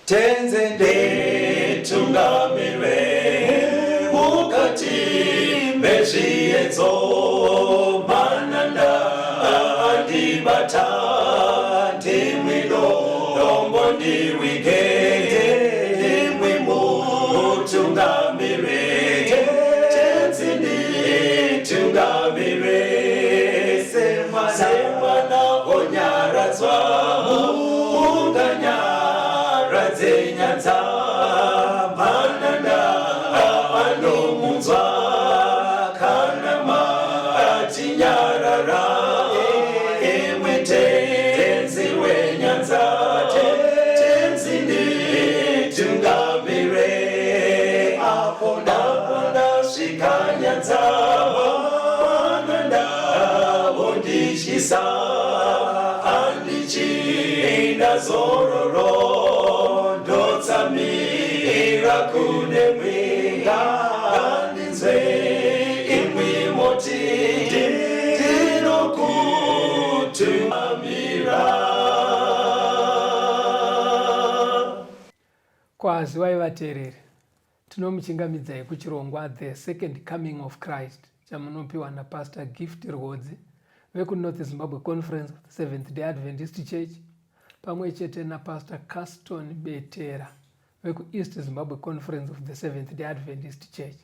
Tenzi nditungamire mukati mezviedzo, mananda andibata, ndimwi dombo ndiwige, ndimwi mutungamire. Tenzi nditungamire semwana onyaradzwa munganyaradze nyadza, mananda anomunzwa kana matinyarara, imwe Tenzi wenyanza. Tenzi nditungamire apo ndasvika nyanza, mananda ondityisa, handichina zororo, ndotsamira kune mwenga, ndinzwe imwi moti ndinokutungamira. Kwaziwai vateereri, tinomuchingamidzai kuchirongwa The Second Coming of Christ chamunopiwa naPastor Gift Rwodzi vekuNorth Zimbabwe Conference of the Seventh Day Adventist Church pamwe chete naPastor Caston Betera vekuEast Zimbabwe Conference of the Seventh Day Adventist Church.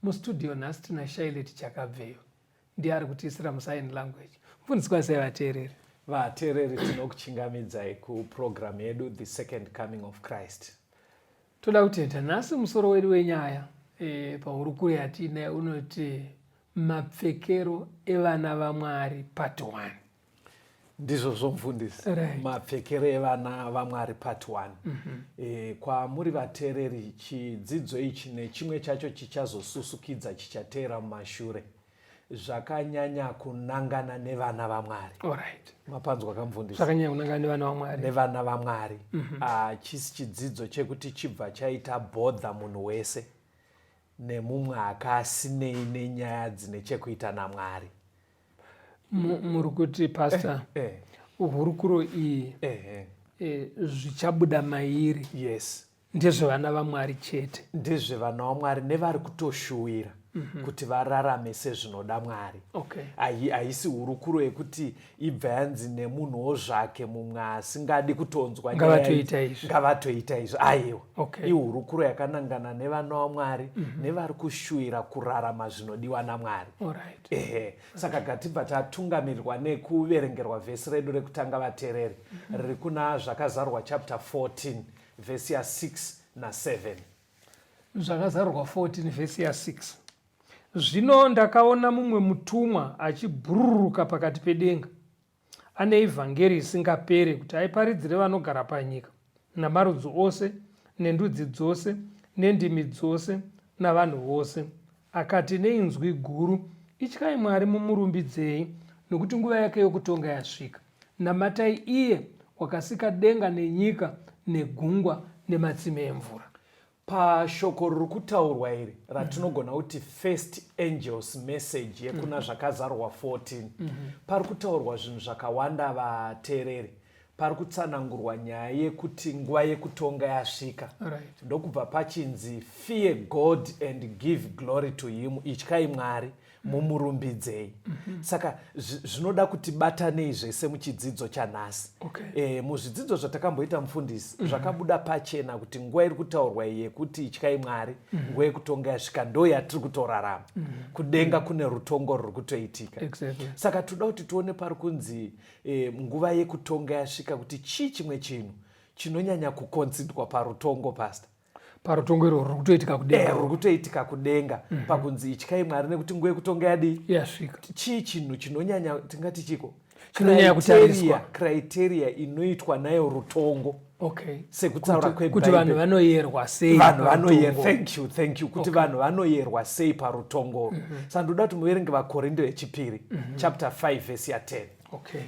Mustudio nhasi tina Shailet Chakabveyo, ndiye ari kutiisira musign language. Mufundisi, kwazai vateereri. Vateereri, tinokuchingamidzai kupurogiramu yedu The Second Coming of Christ. Toda kutenda. Nhasi musoro wedu wenyaya pahurukuro yatiinayo unoti mapfekero evana vaMwari part 1. Ndizvozvo mufundisi. Mapfekero evana vaMwari part 1. Kwamuri vateereri, chidzidzo ichi nechimwe chacho chichazosusukidza chichateera mumashure zvakanyanya kunangana nevana vaMwari. Mapanzwa kamufundisi? Zvakanyanya kunangana nevana vaMwari. Nevana vaMwari. Chisi chidzidzo chekuti chibva chaita bhodha munhu wese nemumwe akasinei nenyaya dzine chekuita naMwari. Muri kuti pastor, hurukuro iyi, zvichabuda mairi ndezvevana vaMwari chete? Ndezvevana vaMwari nevari kutoshuwira kuti vararame sezvinoda Mwari. Haisi hurukuro yekuti ibva yanzi nemunhuwo zvake mumwe asingadi kutonzwa nyaya Ngavatoita izvi. Ngavatoita izvi, aiwa. Ihurukuro yakanangana nevana vaMwari nevari kushuwira kurarama zvinodiwa naMwari. Ehe, saka gatibva tatungamirirwa nekuverengerwa vhesi redu rekutanga vateereri, riri kuna Zvakazarurwa chapter 14 vhesi ya6 na7. Zvakazarurwa 14 vhesi ya6. Zvino ndakaona mumwe mutumwa achibhururuka pakati pedenga, ane ivhangeri isingapere kuti aiparidzire vanogara panyika, namarudzi ose, nendudzi dzose, nendimi dzose, navanhu vose. Akati neinzwi guru, Ityai Mwari mumurumbidzei, nokuti nguva yake yokutonga yasvika. Namatai iye wakasika denga nenyika negungwa nematsime emvura. Pashoko riri kutaurwa iri ratinogona kuti first angels message yekuna Zvakazarurwa 14, pari kutaurwa zvinhu zvakawanda vateereri. Pari kutsanangurwa nyaya yekuti nguva yekutonga yasvika. Ndokubva pachinzi fear God and give glory to him, ityai Mwari mumurumbidzei. Saka zvinoda kuti batanei zvese muchidzidzo chanhasi. Muzvidzidzo zvatakamboita mufundisi, zvakabuda pachena kuti nguva iri kutaurwa iyi yekuti ityai Mwari, nguva yekutonga yasvika, ndo yatiri kutorarama. Kudenga kune rutongo ruri kutoitika. Saka toda kuti tione pari kunzi nguva yekutonga yasvika, kuti chii chimwe chinhu chinonyanya kukonsidwa parutongo, pastor? Parutongo irwo ruri kutoitika kudenga. Ruri kutoitika kudenga. Pakunzi ityai Mwari nekuti nguva yekutonga yadii? Yasvika. Chii chinhu chinonyanya, tingati chiko chinonyanya kutariswa? Criteria inoitwa nayo rutongo. Sekutaura Kuti vanhu vanoyerwa sei? Vanhu vanoyerwa, thank you, thank you, kuti vanhu vanoyerwa sei parutongo. Saka ndoda kuti muverenge Vakorinde vechipiri chapter 5 vhesi ya10. Okay,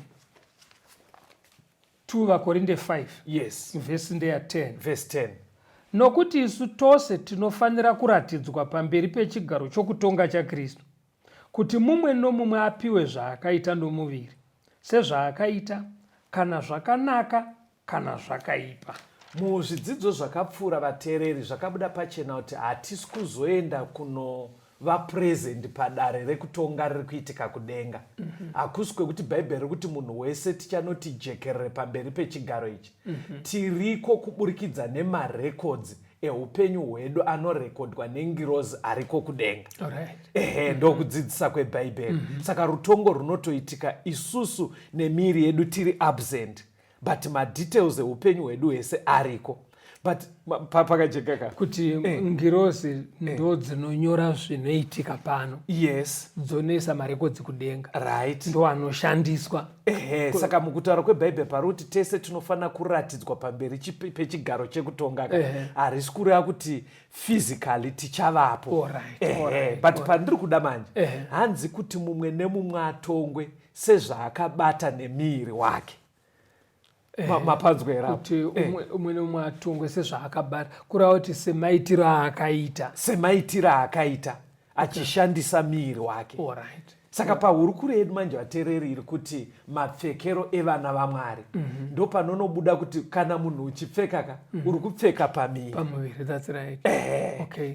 2 Vakorinde 5. Yes. Vhesi ndeya10. Vhesi 10. Nokuti isu tose tinofanira kuratidzwa pamberi pechigaro chokutonga chaKristu, kuti mumwe nomumwe apiwe zvaakaita nomuviri, sezvaakaita, kana zvakanaka kana zvakaipa. Muzvidzidzo zvakapfuura vateereri zvakabuda pachena kuti hatisi kuzoenda kunova present padare rekutonga riri kuitika kudenga. Hakusi kwekuti Bhaibheri riri kuti munhu wese tichanoti jekerere pamberi pechigaro ichi. Tiriko kuburikidza nemarekodzi eupenyu hwedu anorekodwa nengirozi ariko kudenga. Ehe, ndokudzidzisa kweBhaibheri. Saka rutongo runotoitika isusu nemiiri yedu tiri absent, but madetails eupenyu hwedu hwese ariko. But pakajeka ka kuti ngirozi ndo dzinonyora zvinoitika pano. Yes. Dzonoisa marekodzi kudenga. Right. Ndo anoshandiswa. Ehe, saka mukutaura kweBhaibheri pari kuti tese tinofanira kuratidzwa pamberi pechigaro chekutonga ka. Harisi kureva kuti physically tichavapo. Alright, But pandiri kuda manje, hanzi kuti mumwe nemumwe atongwe sezvaakabata nemiiri wake. Mapanzwa here apo? Kuti umwe nemumwe atongwe sezvaakabata, kureva kuti semaitiro aakaita. Semaitiro aakaita achishandisa miiri wake. Saka pahurukuro yedu manje vateereri iri kuti mapfekero evana vaMwari. Ndo panonobuda kuti kana munhu uchipfeka ka, uri kupfeka pamuviri. Pamuviri, that's right.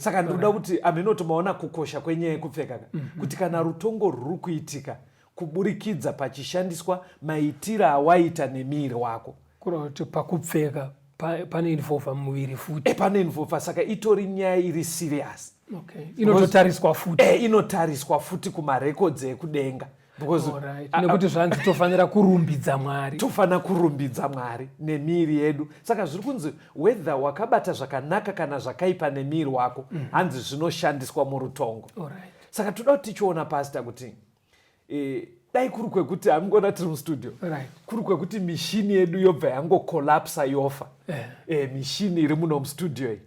Saka ndinoda kuti amenoto maona kukosha kwenyaya yekupfeka ka. Kuti kana rutongo rwuri kuitika kuburikidza pachishandiswa maitiro awaita nemiiri wako. Kureva kuti pakupfeka pane involva muviri futi. Pane involva, saka itori nyaya iri serious. Inototariswa futi. Inotariswa futi kumarekodzi ekudenga. Because Nekuti zvanzi tofanira kurumbidza Mwari. Tofanira kurumbidza Mwari nemiiri yedu. Saka zviri kunzi whether wakabata zvakanaka kana zvakaipa nemiiri wako, hanzi zvinoshandiswa murutongo. Saka toda kuti tichiona pastor kuti dai kuri kwekuti hamungona tiri mustudio. Kuri kwekuti mishini yedu yobva yangokolapsa yofa. Mishini iri muno mustudio iyi.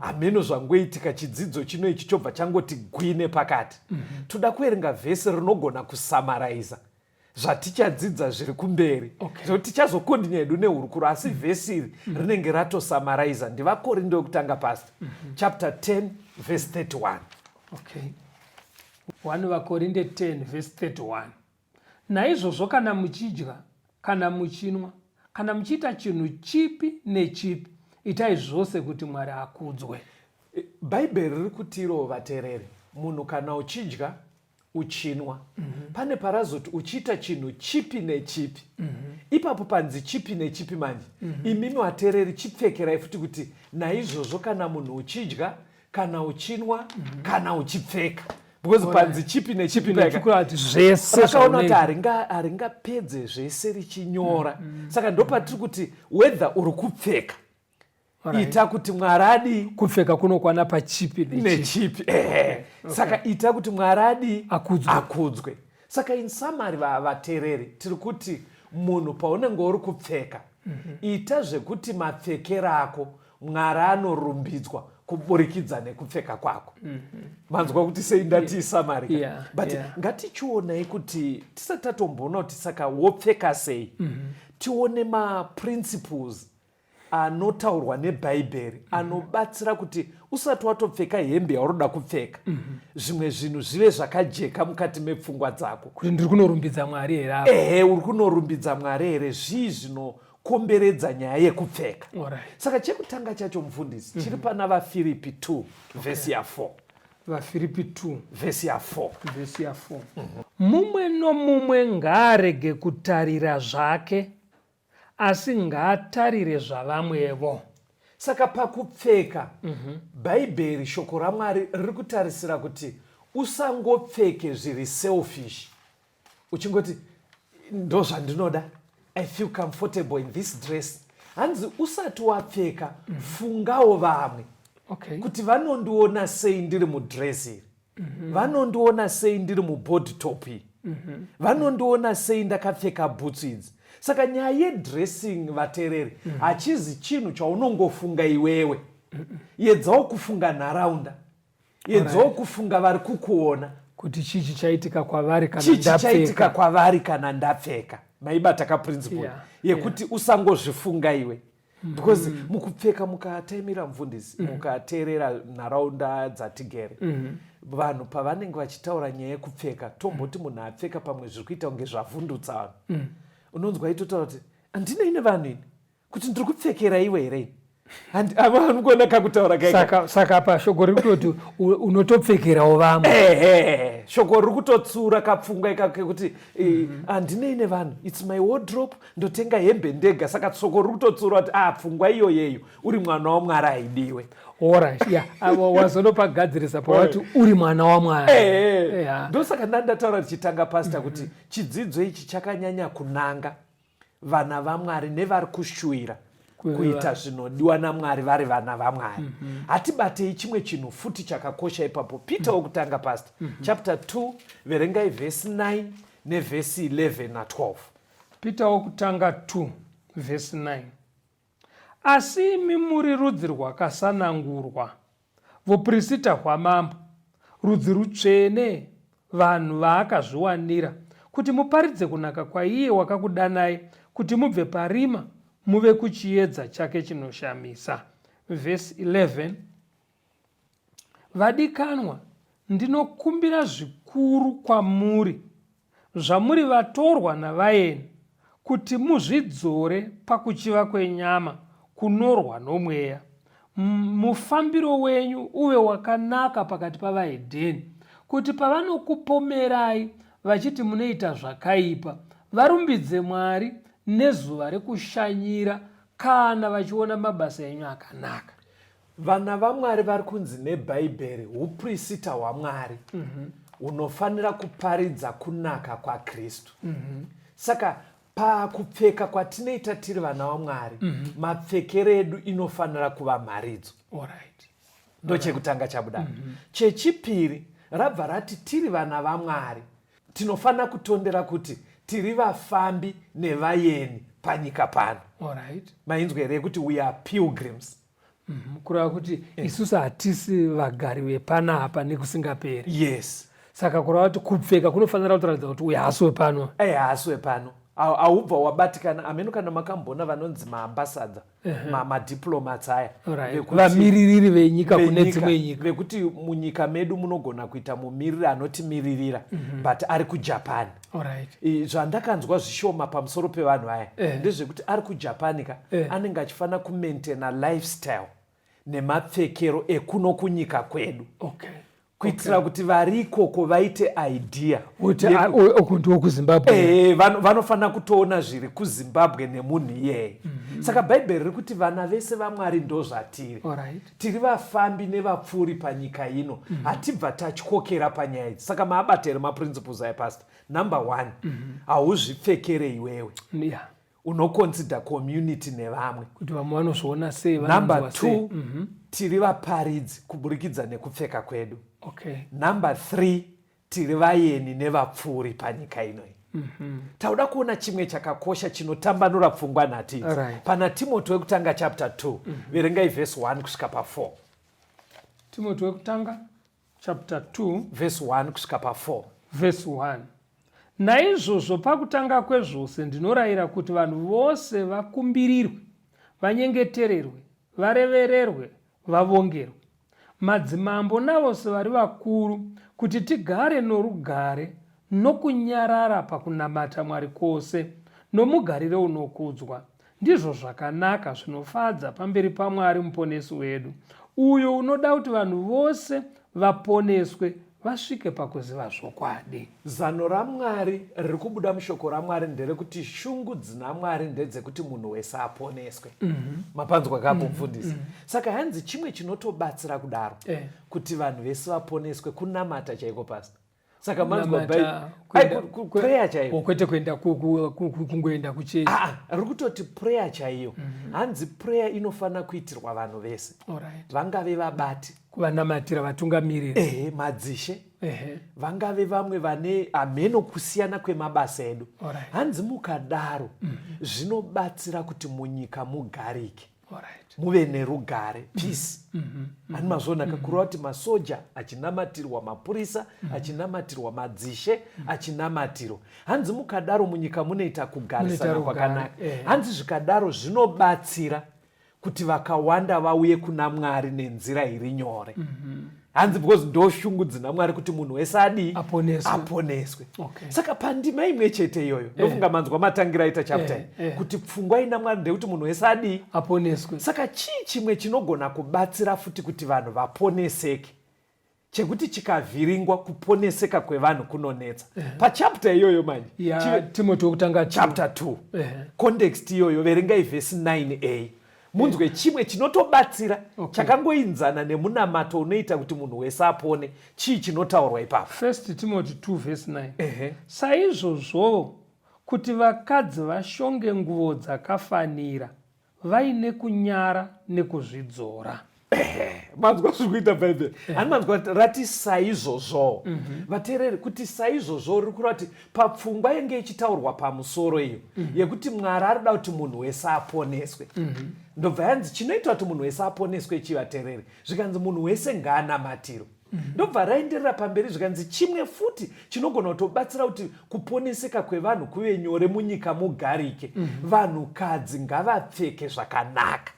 Hameno zvangoitika, chidzidzo chino ichi chobva changoti gwine pakati. Toda kuverenga vhesi rinogona kusamaraiza zvatichadzidza zviri kumberi. Zvekuti tichazokondinya hedu nehurukuro, asi vhesi iri rinenge ratosamaraiza. NdivaKorinde wekutanga pastor. Chapter 10 verse 31. 1 vaKorinde 10 verse 31. Naizvozvo kana muchidya, kana muchinwa, kana muchiita chinhu chipi nechipi, itai zvose kuti Mwari akudzwe. Bhaibheri riri kutiro vateereri, munhu kana uchidya uchinwa, pane parazoti uchiita chinhu chipi nechipi. Ipapo panzi chipi nechipi manje, imimi vateereri chipfekerai futi kuti naizvozvo kana munhu uchidya, kana uchinwa, kana uchipfeka. Because panzi chipi nechipi Chipi nechipi kuti zvese rakaona kuti zvaunoita. haringapedze zvese richinyora. Saka ndopatiri kuti whether uri kupfeka, ita kuti Mwari adi. Kupfeka kunokwana pachipi nechipi. Nechipi. Saka ita kuti Mwari adi Akudzwe. Akudzwe. Saka in summary vateereri tiri kuti munhu paunenge uri kupfeka, ita zvekuti mapfekero ako Mwari anorumbidzwa kuburikidza nekupfeka kwako. Manzwa kuti sei ndati summary? But ngatichionai kuti tisati tatomboona kuti saka wopfeka sei, tione maprinciples anotaurwa neBhaibheri anobatsira kuti usati watopfeka hembe yaunoda kupfeka, zvimwe zvinhu zvive zvakajeka mukati mepfungwa dzako. Kuti ndiri kunorumbidza Mwari here apa? Ehe, uri kunorumbidza Mwari here? Zvii zvinokomberedza nyaya yekupfeka? Saka chekutanga chacho mufundisi, chiri pana vaFiripi 2 vhesi ya 4. VaFiripi 2 vhesi ya 4. Vhesi ya 4. Mumwe nomumwe ngaarege kutarira zvake, asi ngaatarire zvavamwevo. Saka pakupfeka, Bhaibheri shoko raMwari riri kutarisira kuti usangopfeke zviri selfish. Uchingoti ndo zvandinoda, I feel comfortable in this dress. Hanzi usati wapfeka, fungawo vamwe. Kuti vanondiona sei ndiri mudress iri. Vanondiona sei ndiri mubody top iyi. Vanondiona sei ndakapfeka boots idzi. Saka nyaya yedressing vateereri, hachizi chinhu chaunongofunga iwewe. Yedzawo kufunga nharaunda. Yedzawo kufunga vari kukuona. Kuti chii chichaitika kwavari kana Chii chichaitika ndapfeka. kwavari kana ndapfeka. Maibata ka principle yekuti usangozvifunga iwe. Because mukupfeka mukataimira mufundisi, mukateerera nharaunda dzatigere, vanhu pavanenge vachitaura nyaya yekupfeka, tomboti munhu apfeka pamwe zviri kuita kunge zvavhundutsa vanhu. Unonzwa itotaura kuti handinei nevanhu ini, kuti ndiri kupfekera iwe here ini? Hanikuona kakutaura kaika. Saka pa shoko riri kutoti unotopfekerawo vamwe. Ehe, shoko riri kutotsura kapfungwa ikako kekuti handinei nevanhu, it's my wardrobe, ndotenga hembe ndega. Saka shoko riri kutotsura kuti pfungwa iyoyeyo uri mwana waMwari haidiwe. Alright, yeah. Wazonopagadzirisa pawati uri mwana waMwari. Ndosaka ndandataura tichitanga, pastor, kuti chidzidzo ichi chakanyanya kunanga vana vaMwari nevari kushuwira kuita zvinodiwa naMwari vari vana vaMwari. Hatibatei chimwe chinhu futi chakakosha ipapo. Peter wokutanga, pastor, chapter 2, verengai vhesi 9 nevhesi 11 na12. Peter wokutanga 2 vhesi 9: Asi imi muri rudzi rwakasanangurwa, vuprista hwamambo, rudzi rutsvene, vanhu vaakazviwanira, kuti muparidze kunaka kwaiye wakakudanai kuti mubve parima muve kuchiedza chake chinoshamisa. Vhesi 11: Vadikanwa, ndinokumbira zvikuru kwamuri, zvamuri vatorwa navaeni, kuti muzvidzore pakuchiva kwenyama kunorwa nomweya. Mufambiro wenyu uve wakanaka pakati pavahedheni, kuti pavanokupomerai vachiti munoita zvakaipa, varumbidze Mwari nezuva rekushanyira kana vachiona mabasa enyu akanaka. Vana vaMwari vari kunzi neBhaibheri uprisita hwaMwari hunofanira kuparidza kunaka kwaKristu. Saka pakupfeka kwatinoita tiri vana vaMwari, mapfekero edu inofanira kuva mharidzo. Ndochekutanga chabuda. Chechipiri rabva rati tiri vana vaMwari tinofanira kutondera kuti tiri vafambi nevaeni panyika pano. Mainzwa here yekuti we are pilgrims? Kureva kuti isusu hatisi vagari vepanapa nekusingaperi. Yes. Saka kureva kuti kupfeka kunofanira kutoratidza kuti uyu haasi wepano. Haasi wepano. Haubva wabatikana ameno kana makamboona vanonzi maambassador, madiplomats aya, vamiririri venyika kune dzimwe nyika, vekuti munyika medu munogona kuita mumiriri anotimiririra, but ari kuJapan. Zvandakanzwa zvishoma pamusoro pevanhu aya ndezvekuti ari kuJapan ka, anenge achifanira kumaintaina lifestyle nemapfekero ekuno kunyika kwedu, kuitira kuti vari ikoko vaite idea kuti uku ndiwo kuZimbabwe. Vanofanira kutoona zviri kuZimbabwe nemunhu iyeye. Saka Bhaibheri riri kuti vana vese vaMwari ndo zvatiri. Tiri vafambi nevapfuuri panyika ino. Hatibva tatyokera panyaya idzi. Saka maabata here maprinciples aya, pastor? Number one, hauzvipfekere iwewe, unoconsider community nevamwe. Kuti vamwe vanozviona sei. Number two, tiri vaparidzi kuburikidza nekupfeka kwedu. Number three, tiri vaeni nevapfuuri panyika inoi. Tauda kuona chimwe chakakosha chinotambanura pfungwa nhatu idzi. Pana Timoti wekutanga chapter 2, verengai vhesi 1 kusvika pa4. Timoti wekutanga chapter 2, vhesi 1 kusvika pa4. Vhesi 1: Naizvozvo pakutanga kwezvose ndinorayira kuti vanhu vose vakumbirirwe, vanyengetererwe, varevererwe, vavongerwe, madzimambo navose vari vakuru, kuti tigare norugare nokunyarara pakunamata Mwari kwose nomugariro unokudzwa. Ndizvo zvakanaka zvinofadza pamberi paMwari Muponesi wedu, uyo unoda kuti vanhu vose vaponeswe vasvike pakuziva zvokwadi. Zano raMwari riri kubuda mushoko raMwari nderekuti shungu dzina Mwari ndedzekuti munhu wese aponeswe. Mapanzwa kapo, mufundisi? Saka hanzi chimwe chinotobatsira kudaro kuti vanhu vese vaponeswe kunamata chaiko, pastor. Saka manzwa prayer chaiyo. Kwete kuenda kungoenda kuchechi. Ah, riri kutoti prayer chaiyo. Hanzi prayer inofanira kuitirwa vanhu vese, vangave vabati, kuvanamatira vatungamiriri, ehe, madzishe, vangave vamwe vane hameno kusiyana kwemabasa edu. Hanzi mukadaro zvinobatsira kuti munyika mugarike, muve nerugare, peace. Hani mazviona kakureva kuti masoja achinamatirwa, mapurisa achinamatirwa, madzishe achinamatirwa, hanzi mukadaro munyika munoita kugarisana Munoita rugare, kwakanaka. Hanzi zvikadaro zvinobatsira. Kuti vakawanda vauye kuna Mwari nenzira iri nyore. Hanzi because ndo shungu dzina Mwari kuti munhu wese adii? Aponeswe. Aponeswe. Okay. Saka pandima imwe chete iyoyo, ndofunga manzwa matangira aita chapter iyi, kuti pfungwa ina Mwari ndeyekuti munhu wese adii? Aponeswe. Saka chii chimwe chinogona kubatsira futi kuti vanhu vaponeseke, chekuti chikavhiringwa kuponeseka kwevanhu kunonetsa? Pachapter iyoyo manje, Timothy wekutanga 2. Chapter 2, context iyoyo, verengai vhesi 9a munzwe chimwe chinotobatsira chakangoinzana nemunamato unoita kuti munhu wese apone. Chii chinotaurwa ipapo? First Timothy 2 verse 9. Saizvozvowo kuti vakadzi vashonge nguvo dzakafanira, vaine kunyara nekuzvidzora. Manzwa zviri kuita Bhaibheri? Hani manzwa kuti rati saizvozvo? Vateereri, kuti saizvozvo riri kureva kuti papfungwa yenge ichitaurwa pamusoro iyo yekuti Mwari ari kuda kuti munhu wese aponeswe, ndobva yanzi chinoita kuti munhu wese aponeswe chii, vateereri? Zvikanzi munhu wese ngaanamatirwe. Ndobva raenderera pamberi, zvikanzi chimwe futi chinogona kutobatsira kuti kuponeseka kwevanhu kuve nyore, munyika mugarike, vanhukadzi ngavapfeke zvakanaka.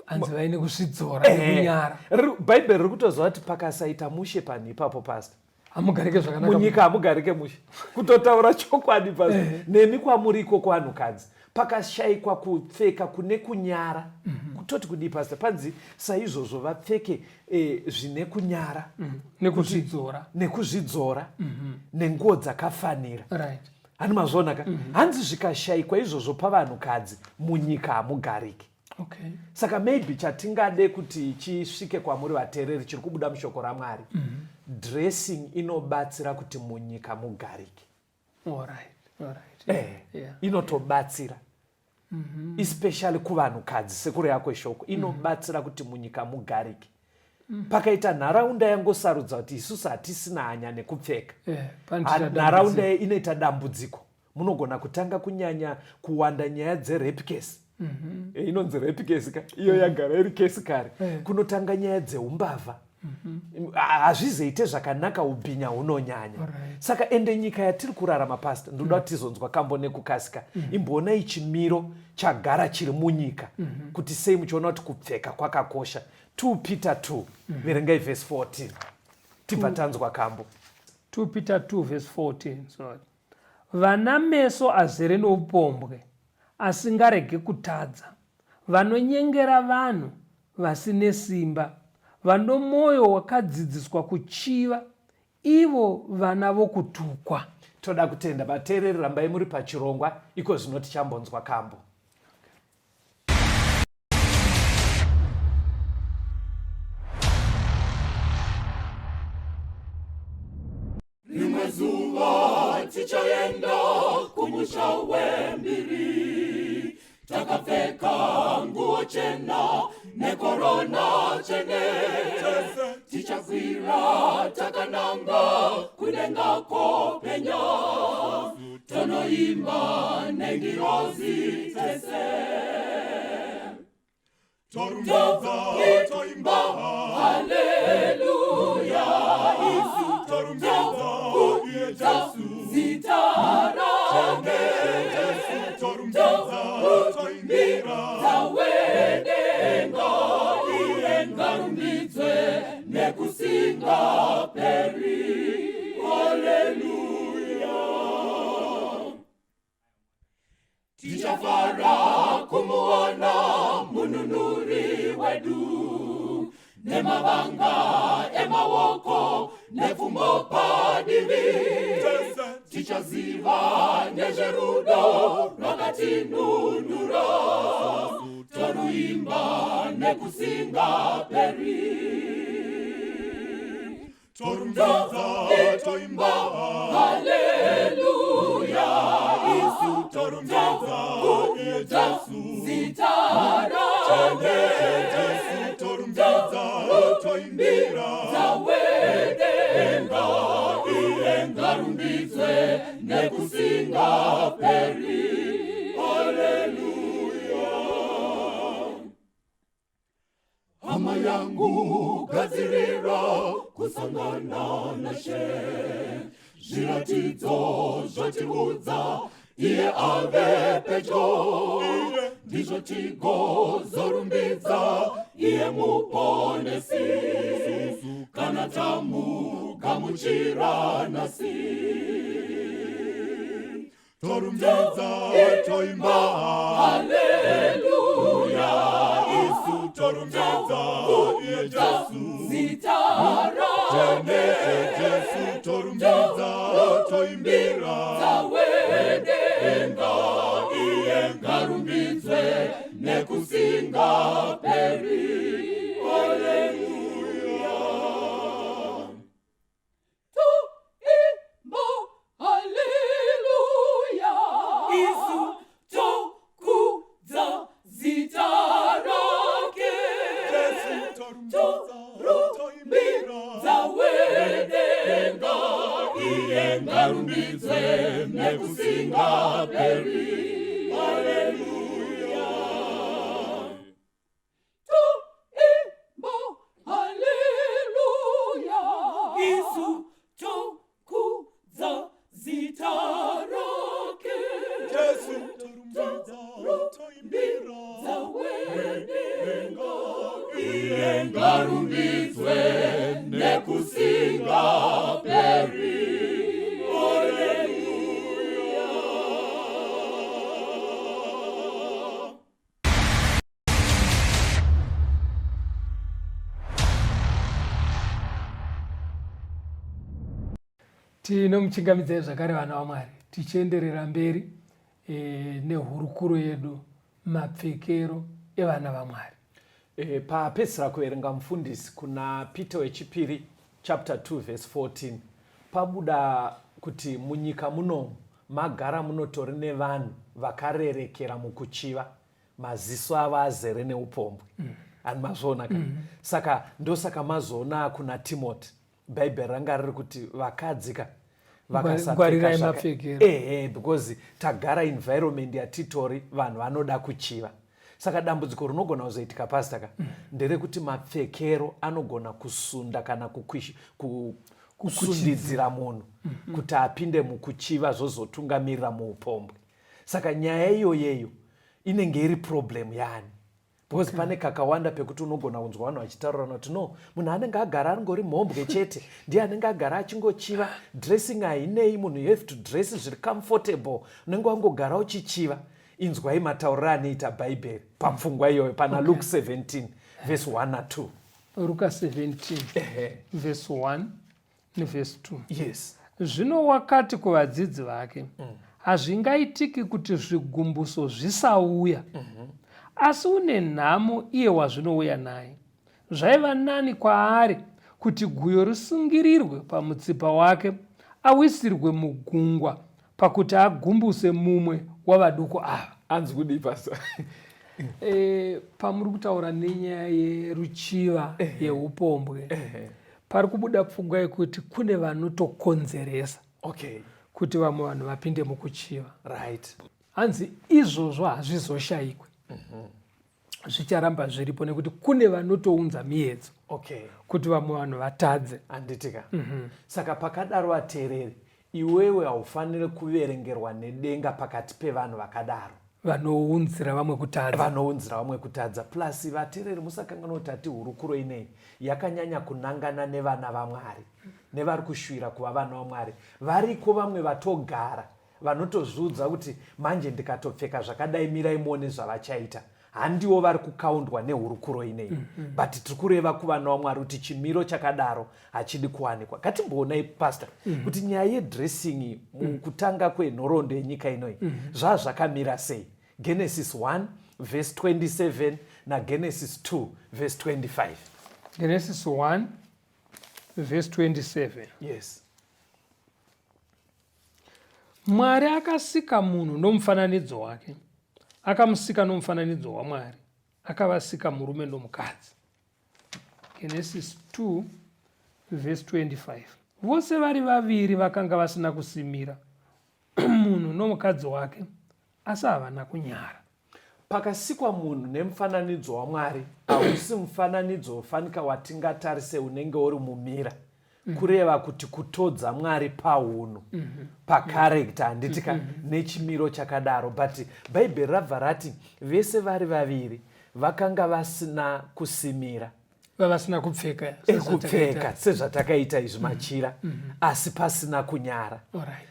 Hanzi vaine kuzvidzora nekunyara. Bhaibheri riri kutoziva kuti pakasaita mushe panhu ipapo, pastor, hamugarike zvakanaka. Munyika hamugarike mushe, kutotaura chokwadi, pastor. Nemi kwamuri ikoko, vanhukadzi, pakashayikwa kupfeka kune kunyara, kutoti kudii, pastor? Panzi saizvozvo vapfeke zvine kunyara nekuzvidzora. Nekuzvidzora nenguo dzakafanira. Hani mazviona ka? Hanzi zvikashayikwa izvozvo pavanhukadzi, munyika hamugariki. Saka maybe chatingade kuti chisvike kwamuri vateereri chiri kubuda mushoko raMwari, dressing inobatsira kuti munyika mugarike. Inotobatsira, especially kuvanhukadzi, sekureva kweshoko, inobatsira kuti munyika mugarike. Pakaita nharaunda yangosarudza kuti isusu hatisina hanya nekupfeka, Panotoita nharaunda dambudziko. Inoita dambudziko. Munogona kutanga kunyanya kuwanda nyaya dzerape case. Inonzi rape case ka, iyo yagara iri kesi kare. Kunotanga nyaya dzeumbavha. Hazvizoite zvakanaka, ubhinya hunonyanya. Saka ende nyika yatiri kurarama, pastor, ndoda kuti tizonzwa kambo nekukasika. Imboonai chimiro chagara chiri munyika, kuti sei muchiona kuti kupfeka kwakakosha. 2 Peter 2, verengai vhesi 14, tibva tanzwa kambo. 2 Peter 2 verse 14. Sorry. Vana meso azere noupombwe, asingarege kutadza, vanonyengera vanhu vasine simba, vano mwoyo wakadzidziswa kuchiva, ivo vana vokutukwa. Toda kutenda vateereri, rambai muri pachirongwa. Iko zvino tichambonzwa kambo. Rimwe zuva tichaenda kumusha wembiri, takapfeka nguo chena nekorona chene. Tichakwira takananga kudenga kopenya, tonoimba nengirozi dzese. Torumbidza, toimba haleluya, isu torumbidza iye Jesu, zita rake. Jesu torumbidza, toimbira wedenga, iye ngarumbidzwe nekusingaperi. Haleluya. Tichafara kumuona mununuri wedu, nemavanga emaoko nepfumo padivi. Tichaziva nezverudo rwakatinunura, toruimba nekusingaperi. Torumbidza, toimba haleluya, isu torumbidza iye Jesu, zita rake. Jesu torumbidza, toimbira wedenga, iye ngarumbidzwe nekusingaperi. Haleluya. Hama yangu, gadzirira kusangana nashe. Zviratidzo zvotiudza iye ave pedyo. Ndizvo tigozorumbidza iye Muponesi, kana tamugamuchira nhasi. Torumbidza, toimba haleluya, isu torumbidza iye Jesu, Zita mutsvene Jesu, torumbidza, toimbira rawedenga, iye ngarumbidzwe nekusingaperi. Haleluya. Toimba haleluya, isu tokudza zita rake. Jesu, torumbidza, toimbira Torumbidza wedenga, iye ngarumbidzwe nekusingaperi. Haleluya. Toimba haleluya, isu tokudza zita rake. Jesu, torumbidza, toimbira Wedenga, iye ngarumbidzwe nekusingaperi. Haleluya. Tinomuchingamidzai zvakare vana vaMwari, tichienderera mberi nehurukuro yedu, mapfekero evana vaMwari. Paapedzisira kuverenga mufundisi kuna Peter wechipiri chapter 2 verse 14, pabuda kuti munyika munomu magara munotori nevanhu vakarerekera mukuchiva, maziso avo azere neupombwe. Ani mazviona ka? Saka ndosaka mazoona kuna Timoti Bhaibheri ranga riri kuti vakadzi ka Ngwarirai mapfekero. Ehe, because tagara environment yatitori, vanhu vanoda kuchiva. Saka dambudziko rinogona kuzoitika, pastor ka, nderekuti mapfekero anogona kusunda kana kusundidzira munhu kuti apinde mukuchiva, zvozotungamirira muupombwe. Saka nyaya iyoyeyo inenge iri problem yani, because pane kakawanda pekuti unogona kunzwa vanhu vachitaurirana kuti no, munhu anenge agara aringori mhombwe chete, ndiye anenge agara achingochiva. Dressing hainei, munhu you have to dress zviri comfortable, unenge wangogara uchichiva. Inzwai matauriro anoita Bhaibheri papfungwa iyoyo pana Luke 17 verse 1 na2. Ruka 17 verse 1 nevhesi 2. Yes. Zvino wakati kuvadzidzi vake, hazvingaitiki kuti zvigumbuso zvisauya, asi une nhamo iye wazvinouya naye. Zvaiva nani kwaari kuti guyo risungirirwe pamutsipa wake awisirwe mugungwa, pakuti agumbuse mumwe wavaduku ava. Anzi kudii, pastor? Pamuri kutaura nenyaya yeruchiva, yeupombwe, pari kubuda pfungwa yekuti kune vanotokonzeresa kuti vamwe vanhu vapinde mukuchiva. Hanzi izvozvo hazvizoshayikwe, zvicharamba zviripo nekuti kune vanotounza miedzo kuti vamwe vanhu vatadze. Handitika? Saka pakadaro, vateereri, iwewe haufaniri kuverengerwa nedenga pakati pevanhu vakadaro. Vanounzira vamwe kutadza. Vanounzira vamwe kutadza. Plus vateereri, musakanganwa kuti ati hurukuro ineyi yakanyanya kunangana nevana vaMwari nevari kushuvira kuva vana vaMwari. Variko vamwe vatogara vanotozviudza kuti manje ndikatopfeka zvakadai, mirai muone zvavachaita. Handiwo vari kukaundwa nehurukuro ineyi, but tiri kureva kuvana vaMwari kuti chimiro chakadaro hachidi kuwanikwa. Ngatimboonai, pastor, kuti nyaya yedressing mukutanga kwenhoroondo yenyika inoyi zvaa zvakamira sei. Genesis 1 verse 27 naGenesis 2 verse 25. Genesis 1 verse 27. Yes. Mwari akasika munhu nomufananidzo wake, akamusika nomufananidzo waMwari, akavasika murume nomukadzi. Genesis 2 verse 25. Vose vari vaviri vakanga vasina kusimira, munhu nomukadzi wake, asi havana kunyara. Pakasikwa munhu nemufananidzo waMwari, hausi mufananidzo fanika watingatarise unenge uri mumira. Kureva kuti kutodza Mwari paunhu, pacharacter, handiti ka? Nechimiro chakadaro. But Bhaibheri rabva rati vese vari vaviri vakanga vasina kusimira. Vavasina kupfeka. Kupfeka sezvatakaita izvi, machira, asi pasina kunyara.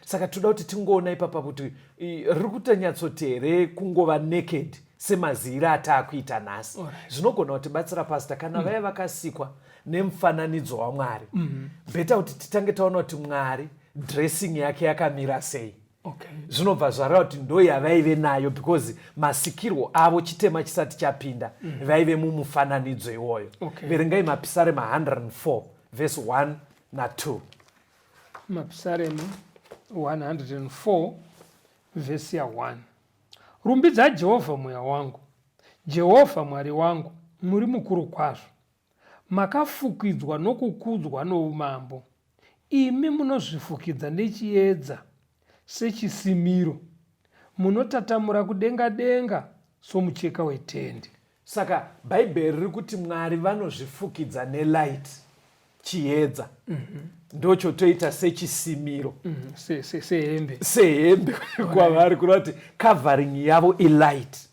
Saka toda kuti tingoona ipapa kuti riri kutonyatsoti here kungova naked semaziviro ataakuita nhasi? Zvinogona kutibatsira, Pastor, kana vaya vakasikwa nemufananidzo waMwari. Better kuti titange taona kuti Mwari dressing yake yakamira sei. Zvinobva zvareva kuti ndo yavaive nayo, because masikirwo avo chitema chisati chapinda, vaive mumufananidzo iwoyo. Verengai Mapisarema 104 verse 1 na2. Mapisarema 104 vhesi ya1: Rumbidza Jehovha, mweya wangu. Jehovha Mwari wangu, muri mukuru kwazvo. Makafukidzwa nokukudzwa noumambo. Imi munozvifukidza nechiedza sechisimiro. Munotatamura kudenga denga somucheka wetende. Saka Bhaibheri riri kuti Mwari vanozvifukidza nelight, chiedza. Ndochotoita sechisimiro. Sehembe. Sehembe kwavari, kureva kuti covering yavo ilight.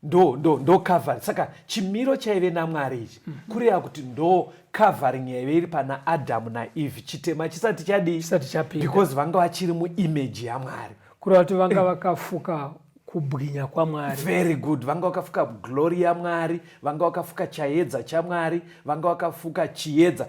Ndo covering. Saka chimiro chaive naMwari ichi, kureva kuti ndo covering yaive iri pana Adhamu naEve chitema chisati chadii? Chisati chapinda. Because vanga vachiri muimage yaMwari. Kureva kuti vanga vakafuka kubwinya kwaMwari. Very good. Vanga vakafuka glory yaMwari, vanga vakafuka chaedza chaMwari, vanga vakafuka chiedza.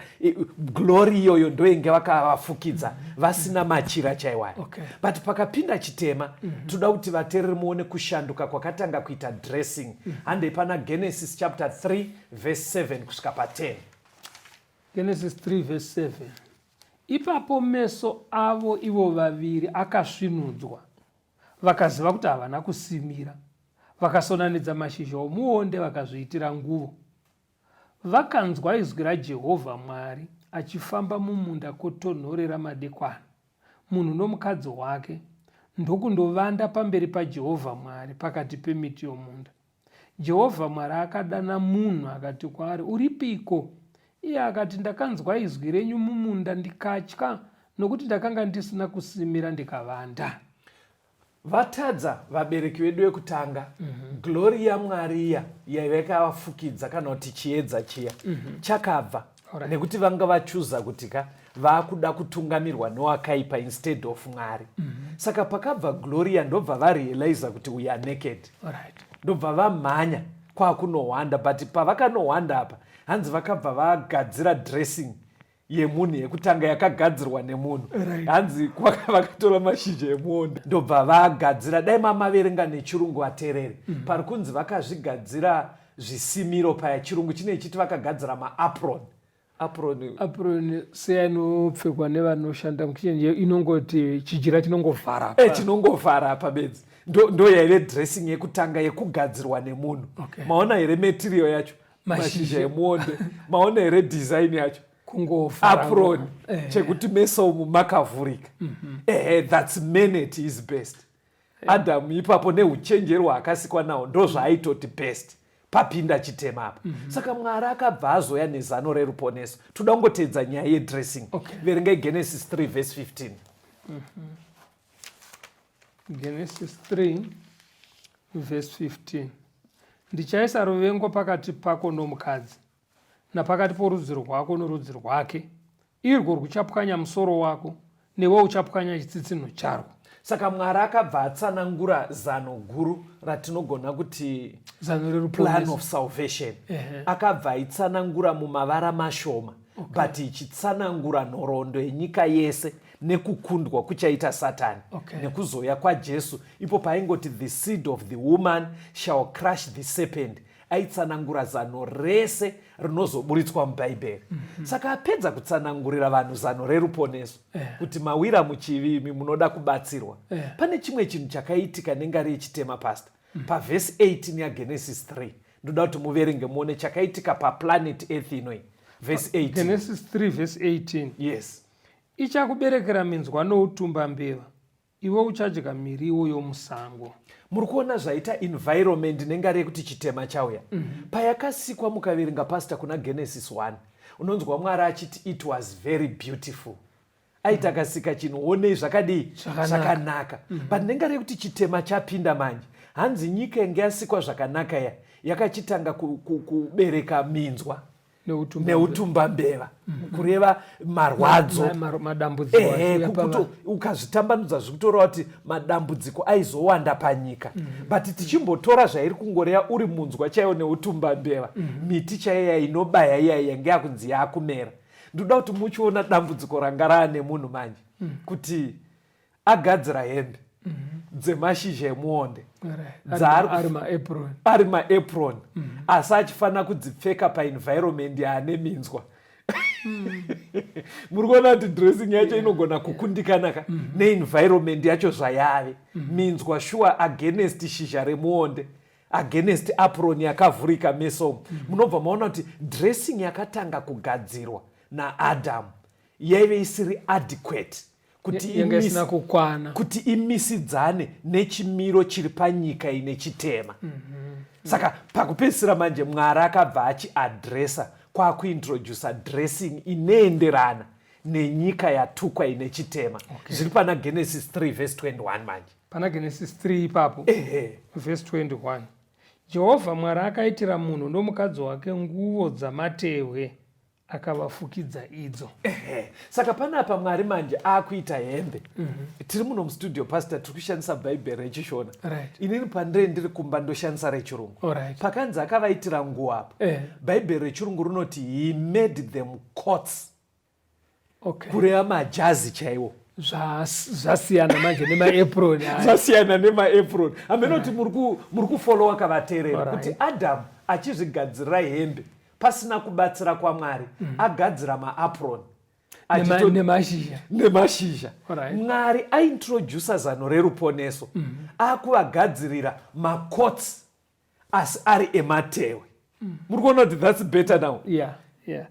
Glory iyoyo ndoinge vakavafukidza vasina machira chaiwayo. But pakapinda chitema, toda kuti vateereri muone kushanduka kwakatanga kuita dressing. Handei pana Genesis chapter 3 verse 7 kusvika pa10. Genesis 3 verse 7: Ipapo meso avo ivo vaviri akasvinudzwa, vakaziva kuti havana kusimira. Vakasonanidza mashizha omuonde vakazviitira nguvo. Vakanzwa izwi raJehovha Mwari achifamba mumunda kwotonhorera madekwana, munhu nomukadzi wake ndokundovanda pamberi paJehovha Mwari pakati pemiti yomunda. Jehovha Mwari akadana munhu akati kwaari, Uripiko? Iye akati, Ndakanzwa izwi renyu mumunda ndikatya, nokuti ndakanga ndisina kusimira, ndikavanda. Vatadza vabereki vedu vekutanga, glory yaMwari iya yaiva yakavafukidza, kana kuti chiedza chiya, chakabva, nekuti vanga vachuza kuti ka vaakuda kutungamirwa nowakaipa instead of Mwari. Saka pakabva glory, ndobva varealiza kuti we are naked. Ndobva vamhanya kwakunohwanda. But pavakanohwanda apa, hanzi vakabva vagadzira dressing yemunhu yekutanga yakagadzirwa nemunhu. Hanzi vakatora mashizha emuonde, ndobva vagadzira. Dai mamaverenga nechirungu, vateereri. Pari kunzi vakazvigadzira zvisimiro paya, chirungu chine chiti vakagadzira maapron, apron. Apron seya inopfekwa nevanoshanda mukicheni, inongoti chijira chinongovhara. Chinongovhara apa bedzi. Ndo yaive dressing yekutanga yekugadzirwa nemunhu. Maona here material yacho? Mashizha emuonde. Maona here design yacho? Kungovhara. Apron. Chekuti meso umu makavhurika. Ehe, that's man at his best. Adamu ipapo neuchenjeri hwaakasikwa nawo, ndo zvaaitoti best. Papinda chitema apa. Saka Mwari akabva azoya nezano reruponeso. Toda kungoteedza nyaya yedressing. Verengai Genesis 3 verse 15. Genesis 3 verse 15: Ndichaisa ruvengo pakati pako nomukadzi, napakati porudzi rwako norudzi rwake. Irwo ruchapwanya musoro wako, newe uchapwanya chitsitsinho charwo. Saka Mwari akabva atsanangura zano guru ratinogona kuti zano plan reruponeso of salvation. Akabva aitsanangura mumavara mashoma, but ichitsanangura nhoroondo yenyika yese nekukundwa kuchaita Satani nekuzoya kwaJesu. Ipo paaingoti the seed of the woman shall crush the serpent, aitsanangura zano rese rinozoburitswa muBhaibheri. Saka apedza kutsanangurira vanhu zano reruponeso kuti mawira muchivi imi, munoda kubatsirwa, pane chimwe chinhu chakaitika nengari yechitema, Pastor. Pavhesi 18 yaGenesis 3, ndoda kuti muverenge muone chakaitika paplanet Earth inoi. Vhesi 18. Genesis 3 verse 18. Yes. Ichakuberekera minzwa noutumbambeva, iwe uchadya miriwo yomusango. Muri kuona zvaita environment nengari yekuti chitema chauya? Payakasikwa, mukaverenga, Pastor, kuna Genesis 1. Unonzwa Mwari achiti it was very beautiful. Aiti akasika chinhu, onei zvakadii, zvakanaka. But nenga rekuti chitema chapinda manje, hanzi nyika yange yasikwa zvakanaka iya yakachitanga kubereka minzwa neutumbambeva, kureva marwadzo, madambudziko. Ukazvitambanudza zvikutoreva kuti madambudziko aizowanda panyika. But tichimbotora zvairi kungoreva uri munzwa chaiwo neutumbambeva, miti chaiya inobaya iya yange yakunzi yakumera. Ndoda kuti muchiona dambudziko ranga raane munhu manje, kuti agadzira hembe dzemashizha emuonde ari maapron, asi achifanira kudzipfeka paenvironment yaane minzwa. Muri kuona kuti dressing yacho inogona kukundikana ka neenvironment yacho zvayave minzwa shuwa against shizha remuonde, against apron yakavhurika mesomo. Munobva maona kuti dressing yakatanga kugadzirwa naAdhamu yaive isiri adequate kuti Yanga isina kukwana. Kuti imisidzane nechimiro chiri panyika ine chitema. Saka pakupedzisira manje Mwari akabva achiadresa kwakuintrodusa dressing inoenderana nenyika yatukwa ine chitema. Zviri pana Genesis 3 verse 21 manje. Pana Genesis 3 ipapo, verse 21, Jehovha Mwari akaitira munhu nomukadzi wake nguvo dzamatehwe, akavafukidza idzo. Ehe. Saka panapa Mwari manje akuita hembe. Tiri muno mustudio, pastor, tiri kushandisa Bhaibheri rechiShona. Inini pandire ndiri kumba ndoshandisa rechirungu. Pakanzi akavaitira nguo apo, Bhaibheri rechirungu rinoti he made them coats, kureva majazi chaiwo. Zvasiyana manje nemaapron. Zvasiyana nemaapron. Hameno kuti muri kufolowa kavateerera, kuti Adamu achizvigadzirira hembe pasina kubatsira kwaMwari, agadzira maapron nemashizha. Nemashizha. Mwari aintrodusa zano reruponeso, akuvagadzirira macoats asi ari ematewe. Muri kuona kuti that's better now? Yeah.